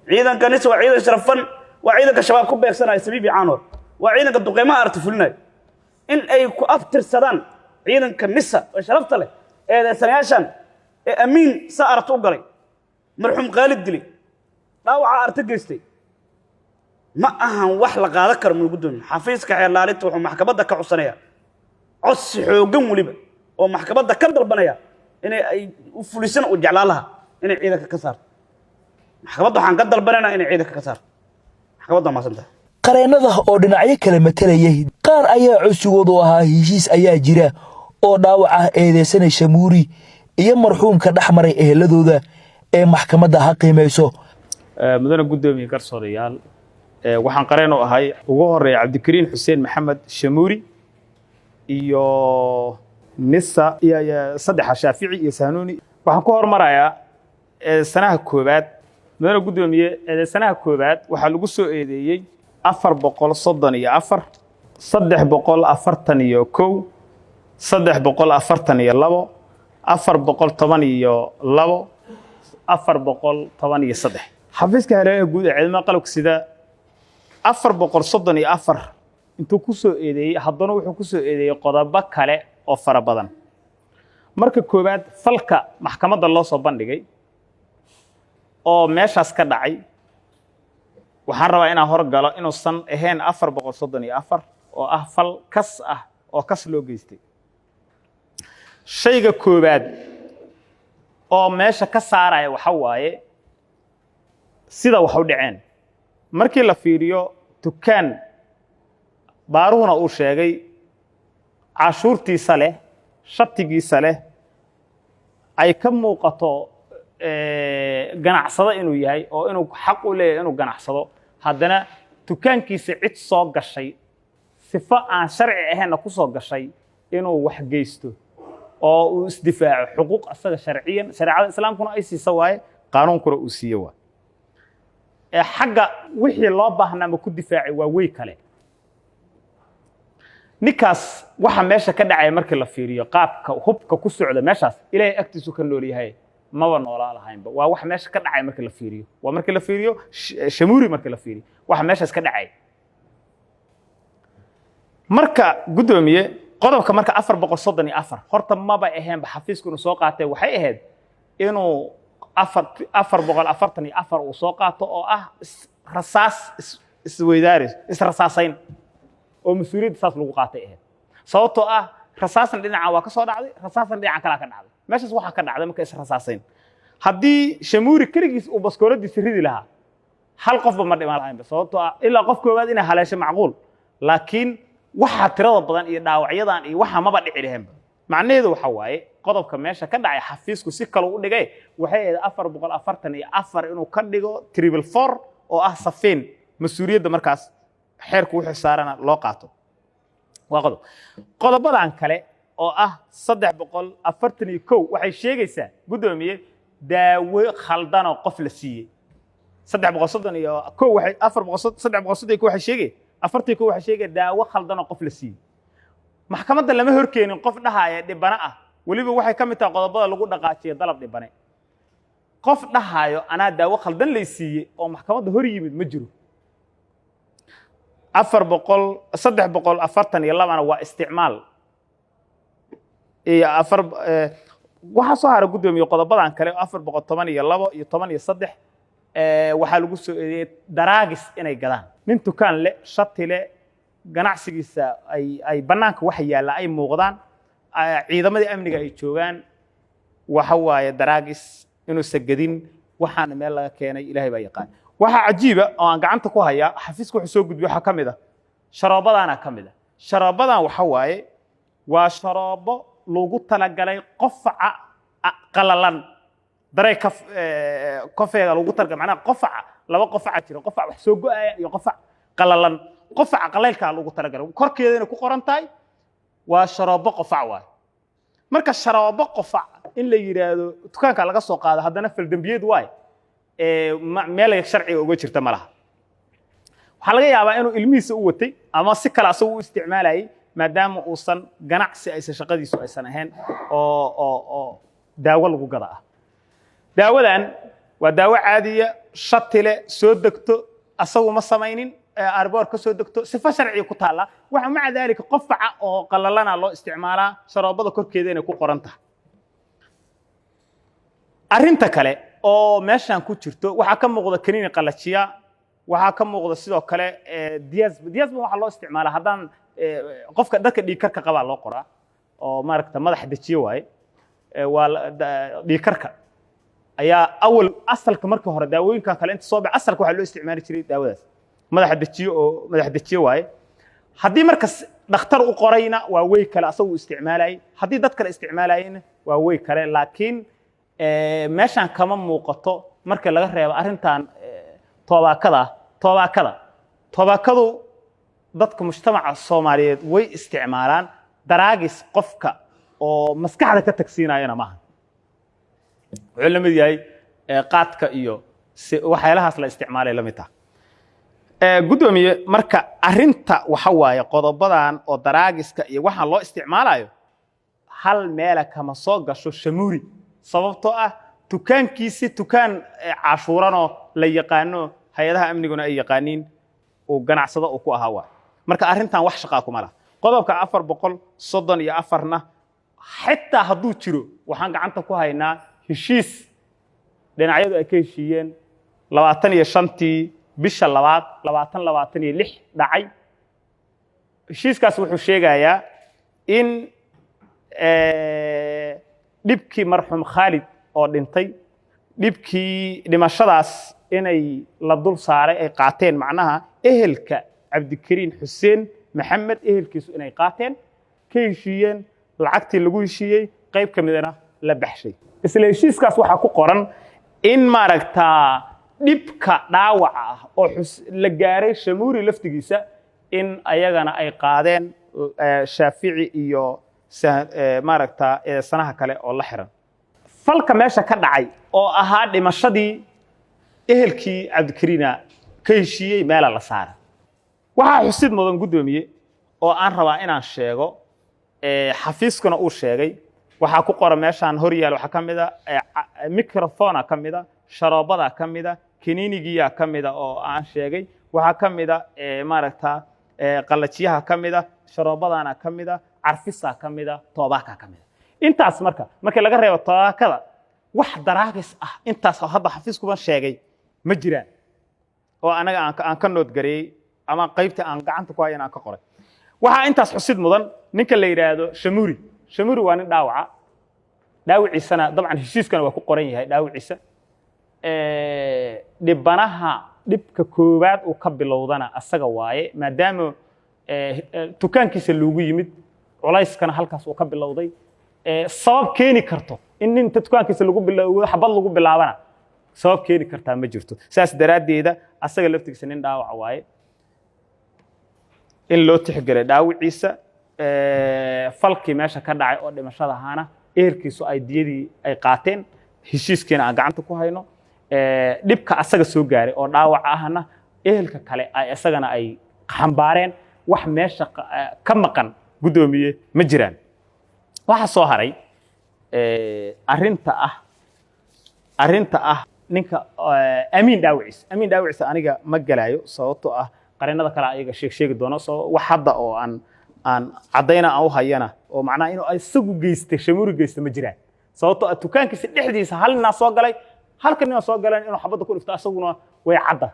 Ciidanka NISA waa ciidan sharafan, waa ciidanka Shabaab ku beegsanaya Sabiibi Caanood, waa ciidanka duqeymaha arti fulinayo. In ay ku aftirsadaan ciidanka NISA oo sharafta leh eedeysanayaashan ee Amiin sa aragti u galay, marxuum Khaalid dilay, dhaawaca arti geystay, ma ahan wax la qaadan karo. Mudane guddoomiye, xafiiska xeerlaalinta wuxuu maxkamadda ka codsanayaa codsi xooggan weliba oo maxkamadda ka dalbanaya inay ay u fulisana u jeclaan lahaa inay ciidanka ka saarto. Maxkamadda waxaan ka dalbanaynaa inay ciidanka ka saarto. Maxkamadda waa mahadsantahay. Qareennada oo dhinacyo kale matalayay qaar ayaa codsigoodu ahaa heshiis ayaa jira oo dhaawac ah eedeysana Shamuuri iyo marxuumka dhex maray eheladooda ee maxkamadda ha qiimayso. Mudane guddoomiye, garsoorayaal, waxaan qareen u ahay ugu horeeya Cabdikariin Xuseen Maxamed Shamuuri iyo Nisa iyo saddexa Shaafici iyo Sahnuuni. Waxaan ku hormarayaa eedeysanaha koowaad. Mudane guddoomiye, eedeysanaha koowaad waxaa lagu soo eedeeyey 434, 341, 342, 412, 413. Xafiiska hareeraha guud ee ciidamada qalabka sida 434 intuu ku soo eedeeyey, haddana wuxuu ku soo eedeeyey qodobo kale oo fara badan. Marka koowaad, falka maxkamadda loo soo bandhigay oo meeshaas ka dhacay, waxaan rabaa inaan horgalo inuusan ahayn 434 oo ah fal kas ah oo kas loo geystay. Shayga koowaad oo meesha ka saaraya waxa waaye sida wax u dhaceen. Markii la fiiriyo dukaan baaruhuna uu sheegay cashuurtiisa leh, shatigiisa leh, ay ka muuqato ganacsado inuu yahay oo inuu xaq u leeyahay inuu ganacsado, haddana dukaankiisa cid soo gashay, sifo aan sharci ahaynna ku soo gashay, inuu wax geysto oo uu isdifaaco xuquuq asaga sharciyan shareecada islaamkuna ay siisa waaye, qaanuunkuna uu siiye waaye. Ee xagga wixii loo baahnaa ma ku difaacay waa wey kale. Ninkaas waxa meesha ka dhacaya markii la fiiriyo qaabka hubka ku socda meeshaas, Ilaahay agtiisu ka nool yahay, maba noolaa lahaynba. Waa wax meesha ka dhacaya markii la fiiriyo, waa markii la fiiriyo Shamuuri, markii la fiiriyo waxa meeshaas ka dhacaya. Marka guddoomiye, qodobka marka 434 horta maba aheenba xafiisku inuu soo qaatay. Waxay ahayd inuu 444 uu soo qaato oo ah rasaas isweydaaris, israsaasayn, oo mas-uuliyadda saas lagu qaatay ahayd, sababtoo ah rasaasna dhinaca waa ka soo dhacday, rasaasna dhinaca kalaa ka dhacday. Meeshaas waxaa ka dhacday marka israsaasayn. Haddii Shamuuri keligiis uu baskooladiisa ridi lahaa, hal qofba ma dhiman lahaynba, sababtoo ah ilaa qof koowaad inay haleesho macquul, laakiin waxa tirada badan iyo dhaawacyadan iyo waxa maba dhici lahaynba. Macnaheedu waxa waaye qodobka meesha ka dhacay xafiisku si kale u dhigay. Waxay ahayd 444 inuu ka dhigo 444 oo ah safiin, mas-uuliyadda markaas xeerku wuxuu saarana loo qaato. Waa qodob. Qodobadan kale oo ah 341 waxay sheegaysaa, guddoomiye, daawo khaldanoo qof la siiyey. 331 waxay, 400, 331 waxay sheegay, 41 waxay sheegay daawo khaldanoo qof la siiyey. Maxkamadda lama horkeenin qof dhahaya dhibano ah. Weliba waxay ka mid tahay qodobada lagu dhaqaajiyo dalab dhibane. Qof dhahayo anaa daawo khaldan lay siiyey oo maxkamadda hor yimid ma jiro. 400, 342-na waa isticmaal iyo afar. Waxaa soo hara, guddoomiye, qodobadan kale, 412 iyo 13. Waxaa lagu soo eedeeyey drugs inay gadaan. Nin dukaan leh, shati leh, ganacsigiisa ay bannaanka waxa yaalla ay muuqdaan, ciidamadii amniga ay joogaan, waxa waaye drugs inuusan gadin. Waxaana meel laga keenay Ilaahay baa yaqaan. Waxaa cajiiba oo aan gacanta ku hayaa, xafiiska wuxuu soo gudbiyo waxaa ka mid ah sharoobadaana ka mid ah. Sharoobadan waxa waaye waa sharoobo loogu talagalay qofaca qalalan, daray kofeega loogu talagalay. Macnaha qofaca laba qofaca jira: qofac wax soo go'aya iyo qofac qalalan. Qofaca qalaylkaa loogu talagalay, korkeedana ku qoran tahay. Waa sharoobo qofac waaye. Marka sharoobo qofac in la yidhaahdo dukaanka laga soo qaado, haddana faldembiyeed waaye, meel sharciga uga jirta ma laha. Waxaa laga yaabaa inuu ilmihiisa u watay ama si kale asagu u isticmaalayay, maadaama uusan ganacsi aysan shaqadiisu aysan ahayn oo daawo lagu gada ah. Daawadan waa daawo caadiya, shatile soo degto, asagu ma samaynin, airport ka soo degto, sifo sharciga ku taalla. Waxa maca daalika qofaca oo qalalana loo isticmaalaa, sharoobada korkeeda inay ku qoran tahay. Arrinta kale oo meeshan ku jirto, waxaa ka muuqda kaniini qalajiya. Waxaa ka muuqda sidoo kale diazepam. Diazepam waxaa loo isticmaalaa haddaan qofka dadka dhiigkarka qabaa loo qoraa, oo maaragta madaxa dejiye waaye. Waa dhiigkarka ayaa awal asalka markii hore daawooyinkan kale inta soo bax, asalka waxaa loo isticmaali jiray daawadaas madaxa dejiye, oo madax dejiye waaye. Haddii marka dhakhtar u qorayna waa wey kale, asagu isticmaalayay. Haddii dad kale isticmaalayayna waa wey kale. Laakiin meeshaan kama muuqato marka laga reebo arrintan toobaakada. Toobaakadu dadka mujtamaca Soomaaliyeed way isticmaalaan. Drugs qofka oo maskaxda ka tagsiinayana maaha. Wuxuu la mid yahay qaadka iyo waxyaalahaas la isticmaalay la mid taha. Guddoomiye, marka arrinta waxa waaye qodobadan oo drugs-ka iyo waxaan loo isticmaalayo hal meela kama soo gasho Shamuuri, sababtoo ah dukaankiisi dukaan cashuuranoo la yaqaano, hay-adaha amniguna ay yaqaaniin, uu ganacsado uu ku ahaa waay. Marka arrintan wax shaqaa kuma laha. Qodobka 434-na xitaa hadduu jiro, waxaan gacanta ku haynaa heshiis dhinacyadu ay ka heshiiyeen 25-tii bisha labaad 2026 dhacay. Heshiiskaas wuxuu sheegayaa in dhibkii marxuum Khaalid oo dhintay, dhibkii dhimashadaas inay la dul saaray ay qaateen, macnaha ehelka Cabdikariin Xuseen Maxamed ehelkiisu inay qaateen, ka heshiiyeen, lacagtii lagu heshiiyey qayb ka midana la baxshay. Isla heshiiskaas waxaa ku qoran in maaragtaa dhibka dhaawaca ah oo la gaaray Shamuuri laftigiisa in ayagana ay qaadeen Shaafici iyo maaragtaa sanaha kale oo la xiran. Falka meesha ka dhacay oo ahaa dhimashadii, ehelkii Cabdikariina ka heshiiyey, meela la saaray. Waxaa xusid mudan, guddoomiye, oo aan rabaa inaan sheego, xafiiskuna uu sheegay, waxaa ku qoran meeshaan hor yaal, waxaa ka mid a microphone-a ka mid a, sharoobada ka mid a, kaniinigiyaa ka mid a oo aan sheegay. Waxaa ka mid a maaragta qalajiyaha ka mid a, sharoobadana ka mid a, carfisaa ka mid a, toobaaka ka mid a. Intaas marka laga reebo tobaakada, wax drugs ah intaas oo hadda xafiiskuban sheegay ma jiraan oo anaga aan ka noodgareeyey ama qaybta aan gacanta ku hayan aan ka qoray. Waxaa intaas xusid mudan ninka la yidhaahdo Shamuri. Shamuri waa nin dhaawaca, dhaawiciisana dabcan heshiiskana waa ku qoran yahay dhaawiciisa. Dhibanaha dhibka koowaad uu ka bilowdana asaga waaye, maadaama dukaankiisa loogu yimid, culayskana halkaas uu ka bilowday. Sabab keeni karto in ninta dukaankiisa lagu bilowdo xabad lagu bilaabana, sabab keeni kartaa ma jirto. Saas daraaddeeda asaga laftigiisa nin dhaawaca waaye, in loo tixgelay dhaawiciisa, falkii meesha ka dhacay oo dhimashada ahaana ehelkiisu ay diyadii ay qaateen, heshiiskiina aan gacanta ku hayno, dhibka asaga soo gaaray oo dhaawac ahna ehelka kale ay isagana ay xambaareen. Wax meesha ka maqan, guddoomiye, ma jiraan. Waxa soo haray arrinta ah Arrinta ah ninka Amiin dhaawiciis, Amiin dhaawiciisa aniga ma galaayo, sababtoo ah qareenada kale ayaga sheeg sheegi doono. Soo wax hadda oo aan caddayna aan u hayana oo macnaha inuu isagu geystay, Shamuuri geysta, ma jiraan, sababtoo ah dukaankiisa dhexdiisa hal ninaa soo galay. Halka ninaa soo galeen inuu xabadda ku dhifto asaguna way cadda,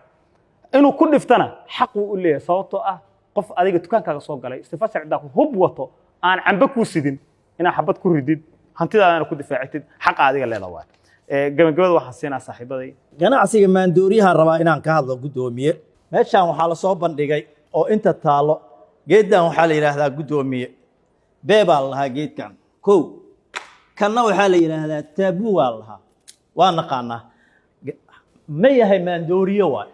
inuu ku dhiftana xaq wuu u leeyahay, sababtoo ah qof adiga dukaankaaga soo galay, sifa sharcidaa hub wato, aan cambe kuu sidin, inaad xabad ku ridid, hantidaadana ku difaacitid, xaqa adiga leeda waay. Gabagabada waxaan siinaa saaxiibaday. Ganacsiga maandooriyahan rabaa inaan ka hadlo, guddoomiye. Meeshaan waxaa la soo bandhigay oo inta taallo geeddan waxaa la yidhaahdaa, guddoomiye, beebaa la lahaa geedkan kow. Kanna waxaa la yidhaahdaa taabuu waa la lahaa, waa naqaanaa. Ma yahay maandooriye? Waay,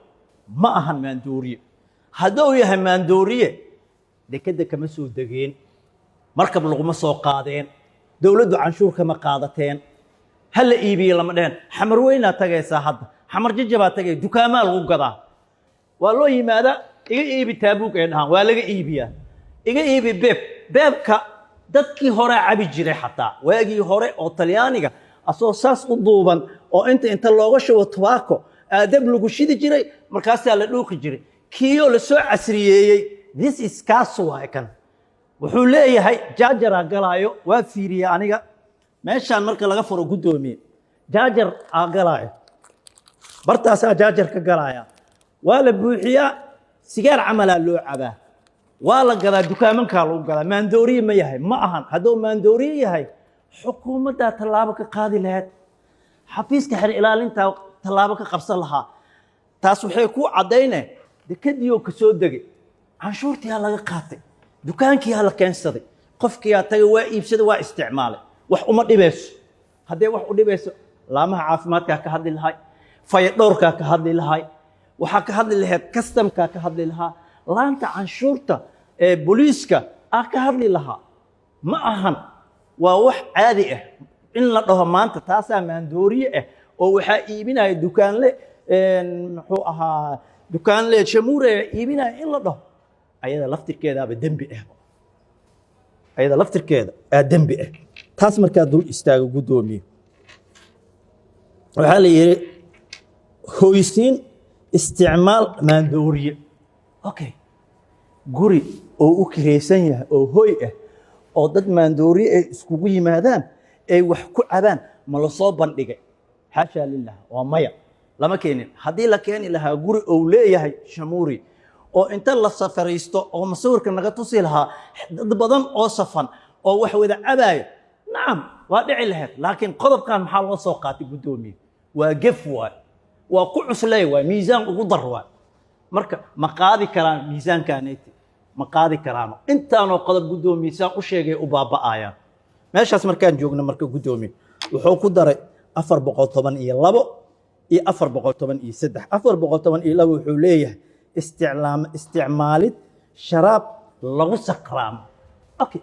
ma ahan maandooriye. Hadduu yahay maandooriye, dekedda kama soo degeen, markab laguma soo qaadeen, dowladdu canshuur kama qaadateen, ha la iibiye lama dheheen. Xamar weynaa tagaysaa hadda, Xamar Jajabaa tagay, dukaamaa lagu gadaa, waa loo yimaadaa. Iga iibi taabuug ay dhahaan, waa laga iibiyaa. Iga iibi beeb. Beebka dadkii horaa cabi jiray, xataa waagii hore oo Talyaaniga, asoo saas u duuban oo inta looga shubo tubaako aadab lagu shidi jiray, markaasaa la dhuuqi jiray. Kiiyoo la soo casriyeeyey, this is kaas waay. Kan wuxuu leeyahay jaajaraa galaayo, waa fiiriye aniga. Meeshaan marka laga furo, guddoomiye, jaajar aa galaayo, bartaasaa jaajar ka galaaya, waa la buuxiyaa, sigaar camalaa loo cabaa, waa la gadaa, dukaamankaa lagu gadaa. Maandooriye ma yahay? Ma ahan. Hadduu maandooriye yahay, xukuumaddaa tallaabo ka qaadi lahayd, xafiiska xer ilaalintaa tallaabo ka qabsan lahaa. Taas waxay ku caddayne dekadiioo ka soo degay, canshuurtiyaa laga qaatay, dukaankiyaa la keensaday, qofkiyaa tagay, waa iibsaday, waa isticmaalay. Wax uma dhibayso. Haddee wax u dhibayso, laamaha caafimaadkaa ka hadli lahay, fayadhowrkaa ka hadli lahay, waxaa ka hadli lahayd kastamkaa ka hadli lahaa, laanta canshuurta ee booliiska aa ka hadli lahaa. Ma ahan, waa wax caadi ah in la dhaho maanta taasaa maandooriye ah oo waxaa iibinaya dukaanle, muxuu ahaa, dukaanle Shamuure iibinaya in la dhaho, ayada laftirkeedaaba dembi ah, ayada laftirkeeda aa dembi ah. Taas markaa dul istaago, guddoomiye, waxaa la yidhi hoysiin isticmaal maandooriye. Okay, guri oo u kiraysan yahay oo hoy ah oo dad maandooriye ay iskugu yimaadaan, ay wax ku cabaan, ma la soo bandhigay? Xaashaa lilah, waa maya, lama keenin. Haddii la keeni lahaa guri uu leeyahay Shamuuri oo inta la safariisto oo masawirka naga tusi lahaa dad badan oo safan oo wax wada cabaaya, nacam, waa dhici lahayd. Laakiin qodobkan maxaa loo soo qaatay, guddoomiye? Waa gef waay, waa ku cusley waay, miisaan ugu dar waay. Marka ma qaadi karaan miisaankaaneti, ma qaadi karaano. Intaanoo qodob, guddoomiye, saan u sheegay u baaba'ayaan meeshaas markaan joogno. Marka, guddoomiye, wuxuu ku daray 412 iyo 413. 412 wuxuu leeyahay isticmaalid sharaab lagu saqraamo. Okay,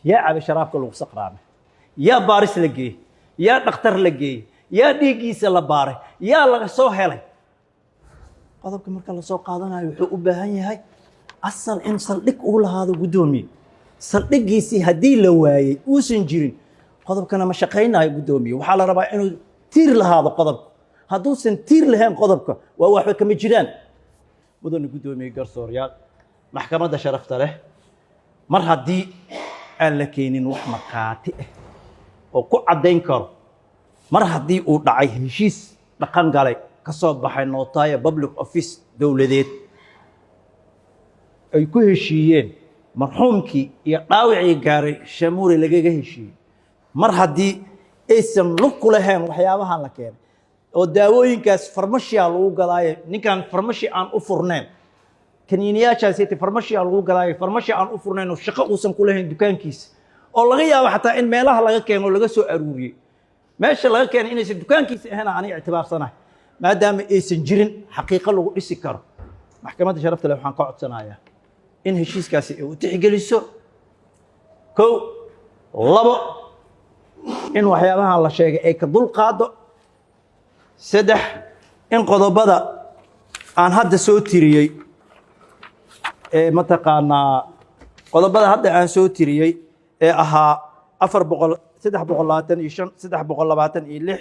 yaa cabay sharaabka lagu saqraamay? Yaa baaris la geeyey? Yaa dhakhtar la geeyey? Yaa dhiiggiisa la baaray? Yaa laga soo helay? Qodobka marka lasoo qaadanayo wuxuu u baahan yahay asal in saldhig uu lahaado, guddoomiye. Saldhiggiisii haddii la waayey, uusan jirin, qodobkana ma shaqaynayo, guddoomiye. Waxaa la rabaa inuu tiir lahaado qodobka. Hadduusan tiir lahayn qodobka, waa waxba kama jiraan. Mudane guddoomiye, garsooryaal, maxkamadda sharafta leh, mar haddii aan la keenin wax markhaati ah oo ku caddayn karo, mar haddii uu dhacay heshiis dhaqan galay, ka soo baxay nootaayo public office dowladeed, ay ku heshiiyeen marxuumkii iyo dhaawicii gaaray Shamuure lagaga heshiiyey, mar haddii aysan lug ku lahayn waxyaabahan la keenay oo daawooyinkaas farmashiya lagu gadaayo, ninkan farmashi aan u furnayn, kaniiniyaashaasiti farmashiya lagu gadaayo, farmashi aan u furnayn oo shaqo uusan ku lahayn dukaankiisa, oo laga yaabo xataa in meelaha laga keeno oo laga soo aruuriyey, meesha laga keenay inaysan dukaankiisa ahayn, aniga ictibaarsanahay, maadaama aysan jirin xaqiiqo lagu dhisi karo, maxkamadda sharafta leh waxaan ka codsanayaa in heshiiskaasi ay u tixgeliso. Kow, labo, in waxyaabahan la sheegay ay ka dul qaado. Saddex, in qodobada aan hadda soo tiriyey ee mataqaanaa, qodobada hadda aan soo tiriyey ee ahaa 400 325, 326, 341,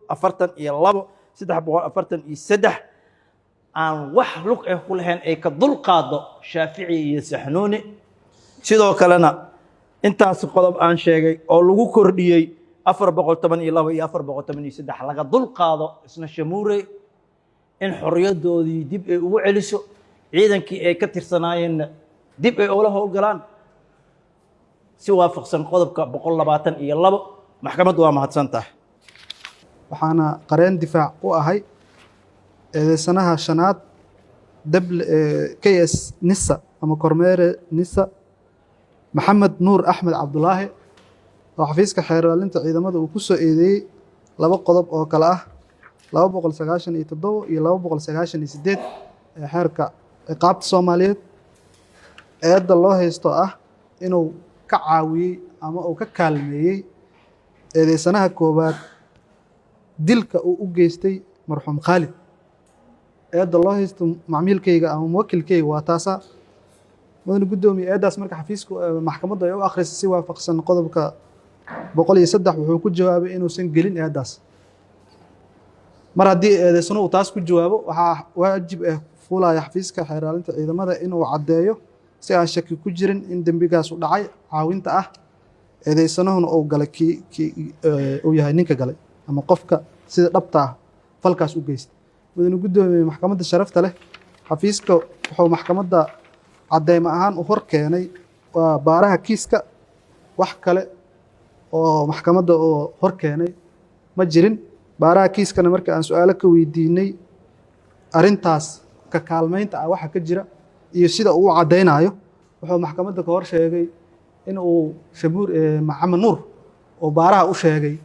42, 343 aan wax lug ah ku lahayn ay ka dul qaado Shaafici iyo Saxnuuni. Sidoo kalena intaas qodob aan sheegay oo lagu kordhiyey 412 iyo 413 laga dul qaado isna Shamuurey, in xorriyadoodii dib ay ugu celiso, ciidankii ay ka tirsanaayeenna dib ay ula howlgalaan si waafaqsan qodobka 122. Maxkamaddu waa mahadsan tahay. Waxaana qareen difaac u ahay eedeysanaha shanaad, KS Nisa ama kormeere Nisa, Maxamed Nuur Axmed Cabdulaahi, oo xafiiska xeer ilaalinta ciidamada uu ku soo eedeeyey laba qodob oo kale ah 297 iyo 298 ee xeerka ciqaabta Soomaaliyeed. Eedda loo haysto ah inuu ka caawiyey ama uu ka kaalmeeyey eedeysanaha koowaad dilka uu u geystay marxuum Khaalid. Eedda loo haysto macmiilkayga ama muwakilkayga waa taasaa, mudane guddoomiye. Eeddaas marka xafiisku maxkamaddu ay u akhrisay si waafaqsan qodobka 103, wuxuu ku jawaabay inuusan gelin eeddaas. Mar haddii eedeysano uu taas ku jawaabo, waxaa waajib ah fuulaya xafiiska xeer ilaalinta ciidamada inuu caddeeyo si aan shaki ku jirin in dembigaas u dhacay caawinta ah, eedeysanahuna uu galay kii uu yahay ninka galay ama qofka sida dhabta ah falkaas u geystay. Mudane guddoomiye, maxkamadda sharafta leh, xafiiska wuxuu maxkamadda cadeymo ahaan u hor keenay waa baaraha kiiska. Wax kale oo maxkamadda oo hor keenay ma jirin. Baaraha kiiskana marka aan su-aalo ka weydiinay arrintaas ka kaalmeynta ah waxa ka jira iyo sida uu u caddeynayo, wuxuu maxkamadda ka hor sheegay in uu Shamuur Maxamed Nuur oo baaraha u sheegay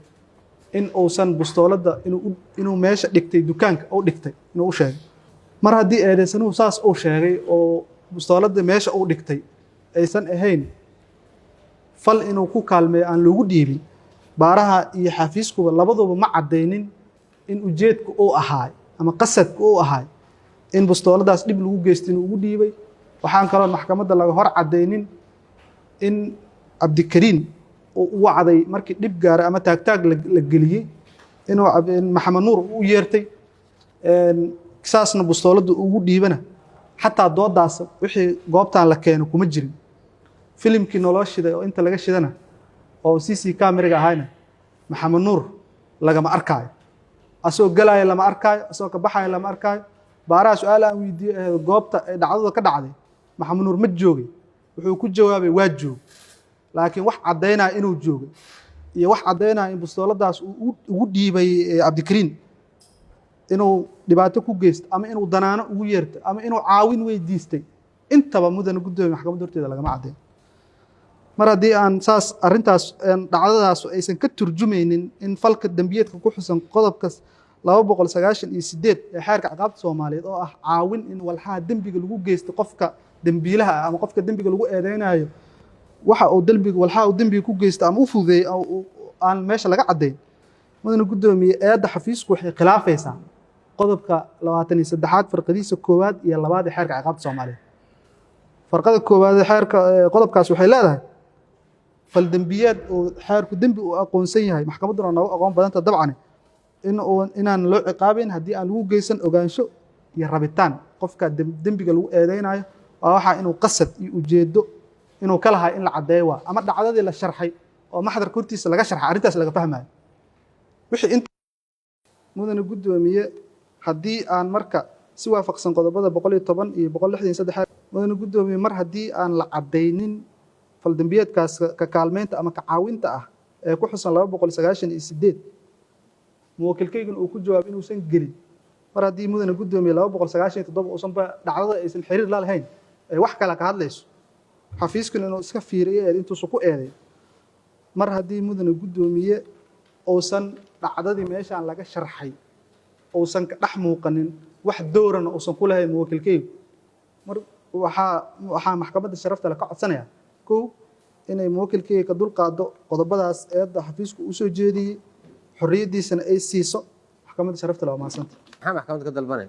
in uusan bustooladda inuu meesha dhigtay, dukaanka uu dhigtay inuu u sheegay. Mar haddii eedeysanuhu saas uu sheegay oo bustooladda meesha uu dhigtay aysan ahayn fal inuu ku kaalmeeyo aan loogu dhiibin, baaraha iyo xafiiskuba labaduba ma caddeynin in ujeedku uu ahaay ama qasadku uu ahaay in bustooladaas dhib lagu geysto inuu ugu dhiibay. Waxaan kaloo maxkamadda laga hor caddeynin in Cabdikariin uu u wacday markii dhib gaaray ama taagtaag la geliyey inuu Maxamed Nuur u yeertay, saasna bustooladda ugu dhiibana. Xataa doodaas wixii goobtan la keeno kuma jirin. Filimkii naloo shiday oo inta laga shidana oo CC cameraga ahayna Maxamed Nuur lagama arkaayo, asagoo galaayo lama arkaayo, asagoo ka baxaayo lama arkaayo. Baaraha su-aal aan weydiiyey ahayd goobta ay dhacdada ka dhacday Maxamed Nuur ma joogay, wuxuu ku jawaabay waa joog, laakiin wax caddaynaya inuu joogay iyo wax caddaynaya in bustooladaas uu ugu dhiibay Cabdikariin inuu dhibaato ku geysto ama inuu danaano ugu yeerto ama inuu caawin weydiistay intaba, mudane guddoomiye, maxkamadda horteeda lagama caddayn. Mar haddii aan saas arrintaas dhacdadaas aysan ka turjumaynin in falka dembiyeedka ku xusan qodobka 298 ee xeerka ciqaabta Soomaaliyeed oo ah caawin in walxaha dembiga lagu geysto qofka dembiilaha ah ama qofka dembiga lagu eedeynayo waxa uu dembiga walxaha uu dembiga ku geysto ama u fududeeyey aan meesha laga caddayn, mudane guddoomiye, eedda xafiisku waxay khilaafaysaa qodobka 23aad farqadiisa koowaad iyo labaad ee xeerka ciqaabta Soomaaliyeed. Farqada koowaad ee xeerka qodobkaas waxay leedahay fal dembiyeed uu xeerku dembi uu aqoonsan yahay, maxkamadduna noogu aqoon badanta dabcan, in uu inaan loo ciqaabayn haddii aan lagu geysan ogaansho iyo rabitaan. Qofka dembiga lagu eedeynayo waa waxaa inuu qasad iyo ujeeddo inuu ka lahay in la caddeeyo waa ama dhacdadii la sharxay oo maxdarka hortiisa laga sharxay arrintaas laga fahmayo wixii inta. Mudane guddoomiye, haddii aan marka si waafaqsan qodobada 110 iyo 163, mudane guddoomiye, mar haddii aan la caddaynin faldembiyeedkaas ka kaalmeynta ama ka caawinta ah ee ku xusan 298, muwakilkayguna uu ku jawaab inuusan gelin, mar haddii, mudane guddoomiye, 297 uusanba dhacdada aysan xiriir la lahayn ay wax kale ka hadlayso, xafiiskuna inuu iska fiiriyo eed intuusan ku eeday, mar haddii, mudane guddoomiye, uusan dhacdadii meeshaan laga sharxay uusan ka dhex muuqanin, wax doorana uusan ku lahayn muwakilkaygu, mar waxaa maxkamadda sharafta leh ka codsanaya kow inay muwakilkayga ka dulqaado qodobadaas eedda xafiisku u soo jeediyey, xorriyaddiisana ay siiso. Maxkamadda sharafta leh waa mahadsanta. Maxaa maxkamadda ka dalbanay?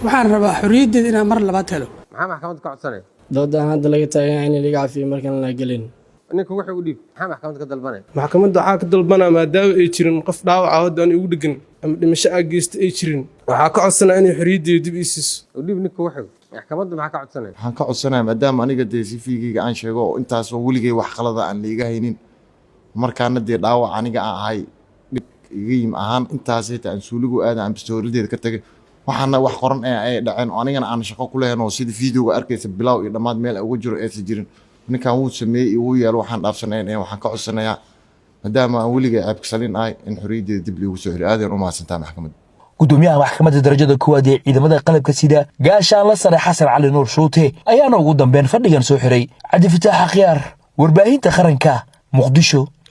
Waxaan rabaa xorriyaddeeda inaan mar labaad helo. Maxaa maxkamadda ka codsanay? Doodaan hadda laga taagan yahay in laga cafiyo markaan la gelin. Ninka wuxuu u dhiib, maxaa maxkamadda ka dalbanaya? Maxkamadda waxaa ka dalbanaa, maadaama ay jirin qof dhaawaca hadda aan igu dhegan ama dhimasho aa geysta ay jirin, waxaa ka codsanaa inay xorriyaddeeda dib ii siiso. U dhiib ninka wuxuu. Maxkamadda maxaa ka codsanaya? Waxaan ka codsanayaa, maadaama aniga dee CV-gayga aan sheego oo intaasoo weligay wax qalada aan liiga haynin, markaana dee dhaawac aniga aan ahay, dhib iga yim ahaan intaas xitaa aan suuligu aadan aan bistooladeeda ka tagay, waxaana wax qoran ee ay dhaceen oo anigana aan shaqo ku lahayn, oo sida videoga arkaysa bilow iyo dhammaad meel ay uga jiro aysan jirin, ninkan wuu sameeyey iyo wuu yeelo waxaan dhaafsanayn ee waxaan ka codsanayaa, maadaama aan weligay ceebkasalin ahay, in xorriyaddeeda dib liigu soo celiyo. Aadaan u mahadsantaa maxkamadda. Gudoomiyaha Maxkamadda Darajada Koowaad ee Ciidamada Qalabka Sida, Gaashaanla Sare Xasan Cali Nuur Shuute, ayaana ugu dambeyn fadhigan soo xiray. Cabdifataax Akhyaar, Warbaahinta Qaranka, Muqdisho.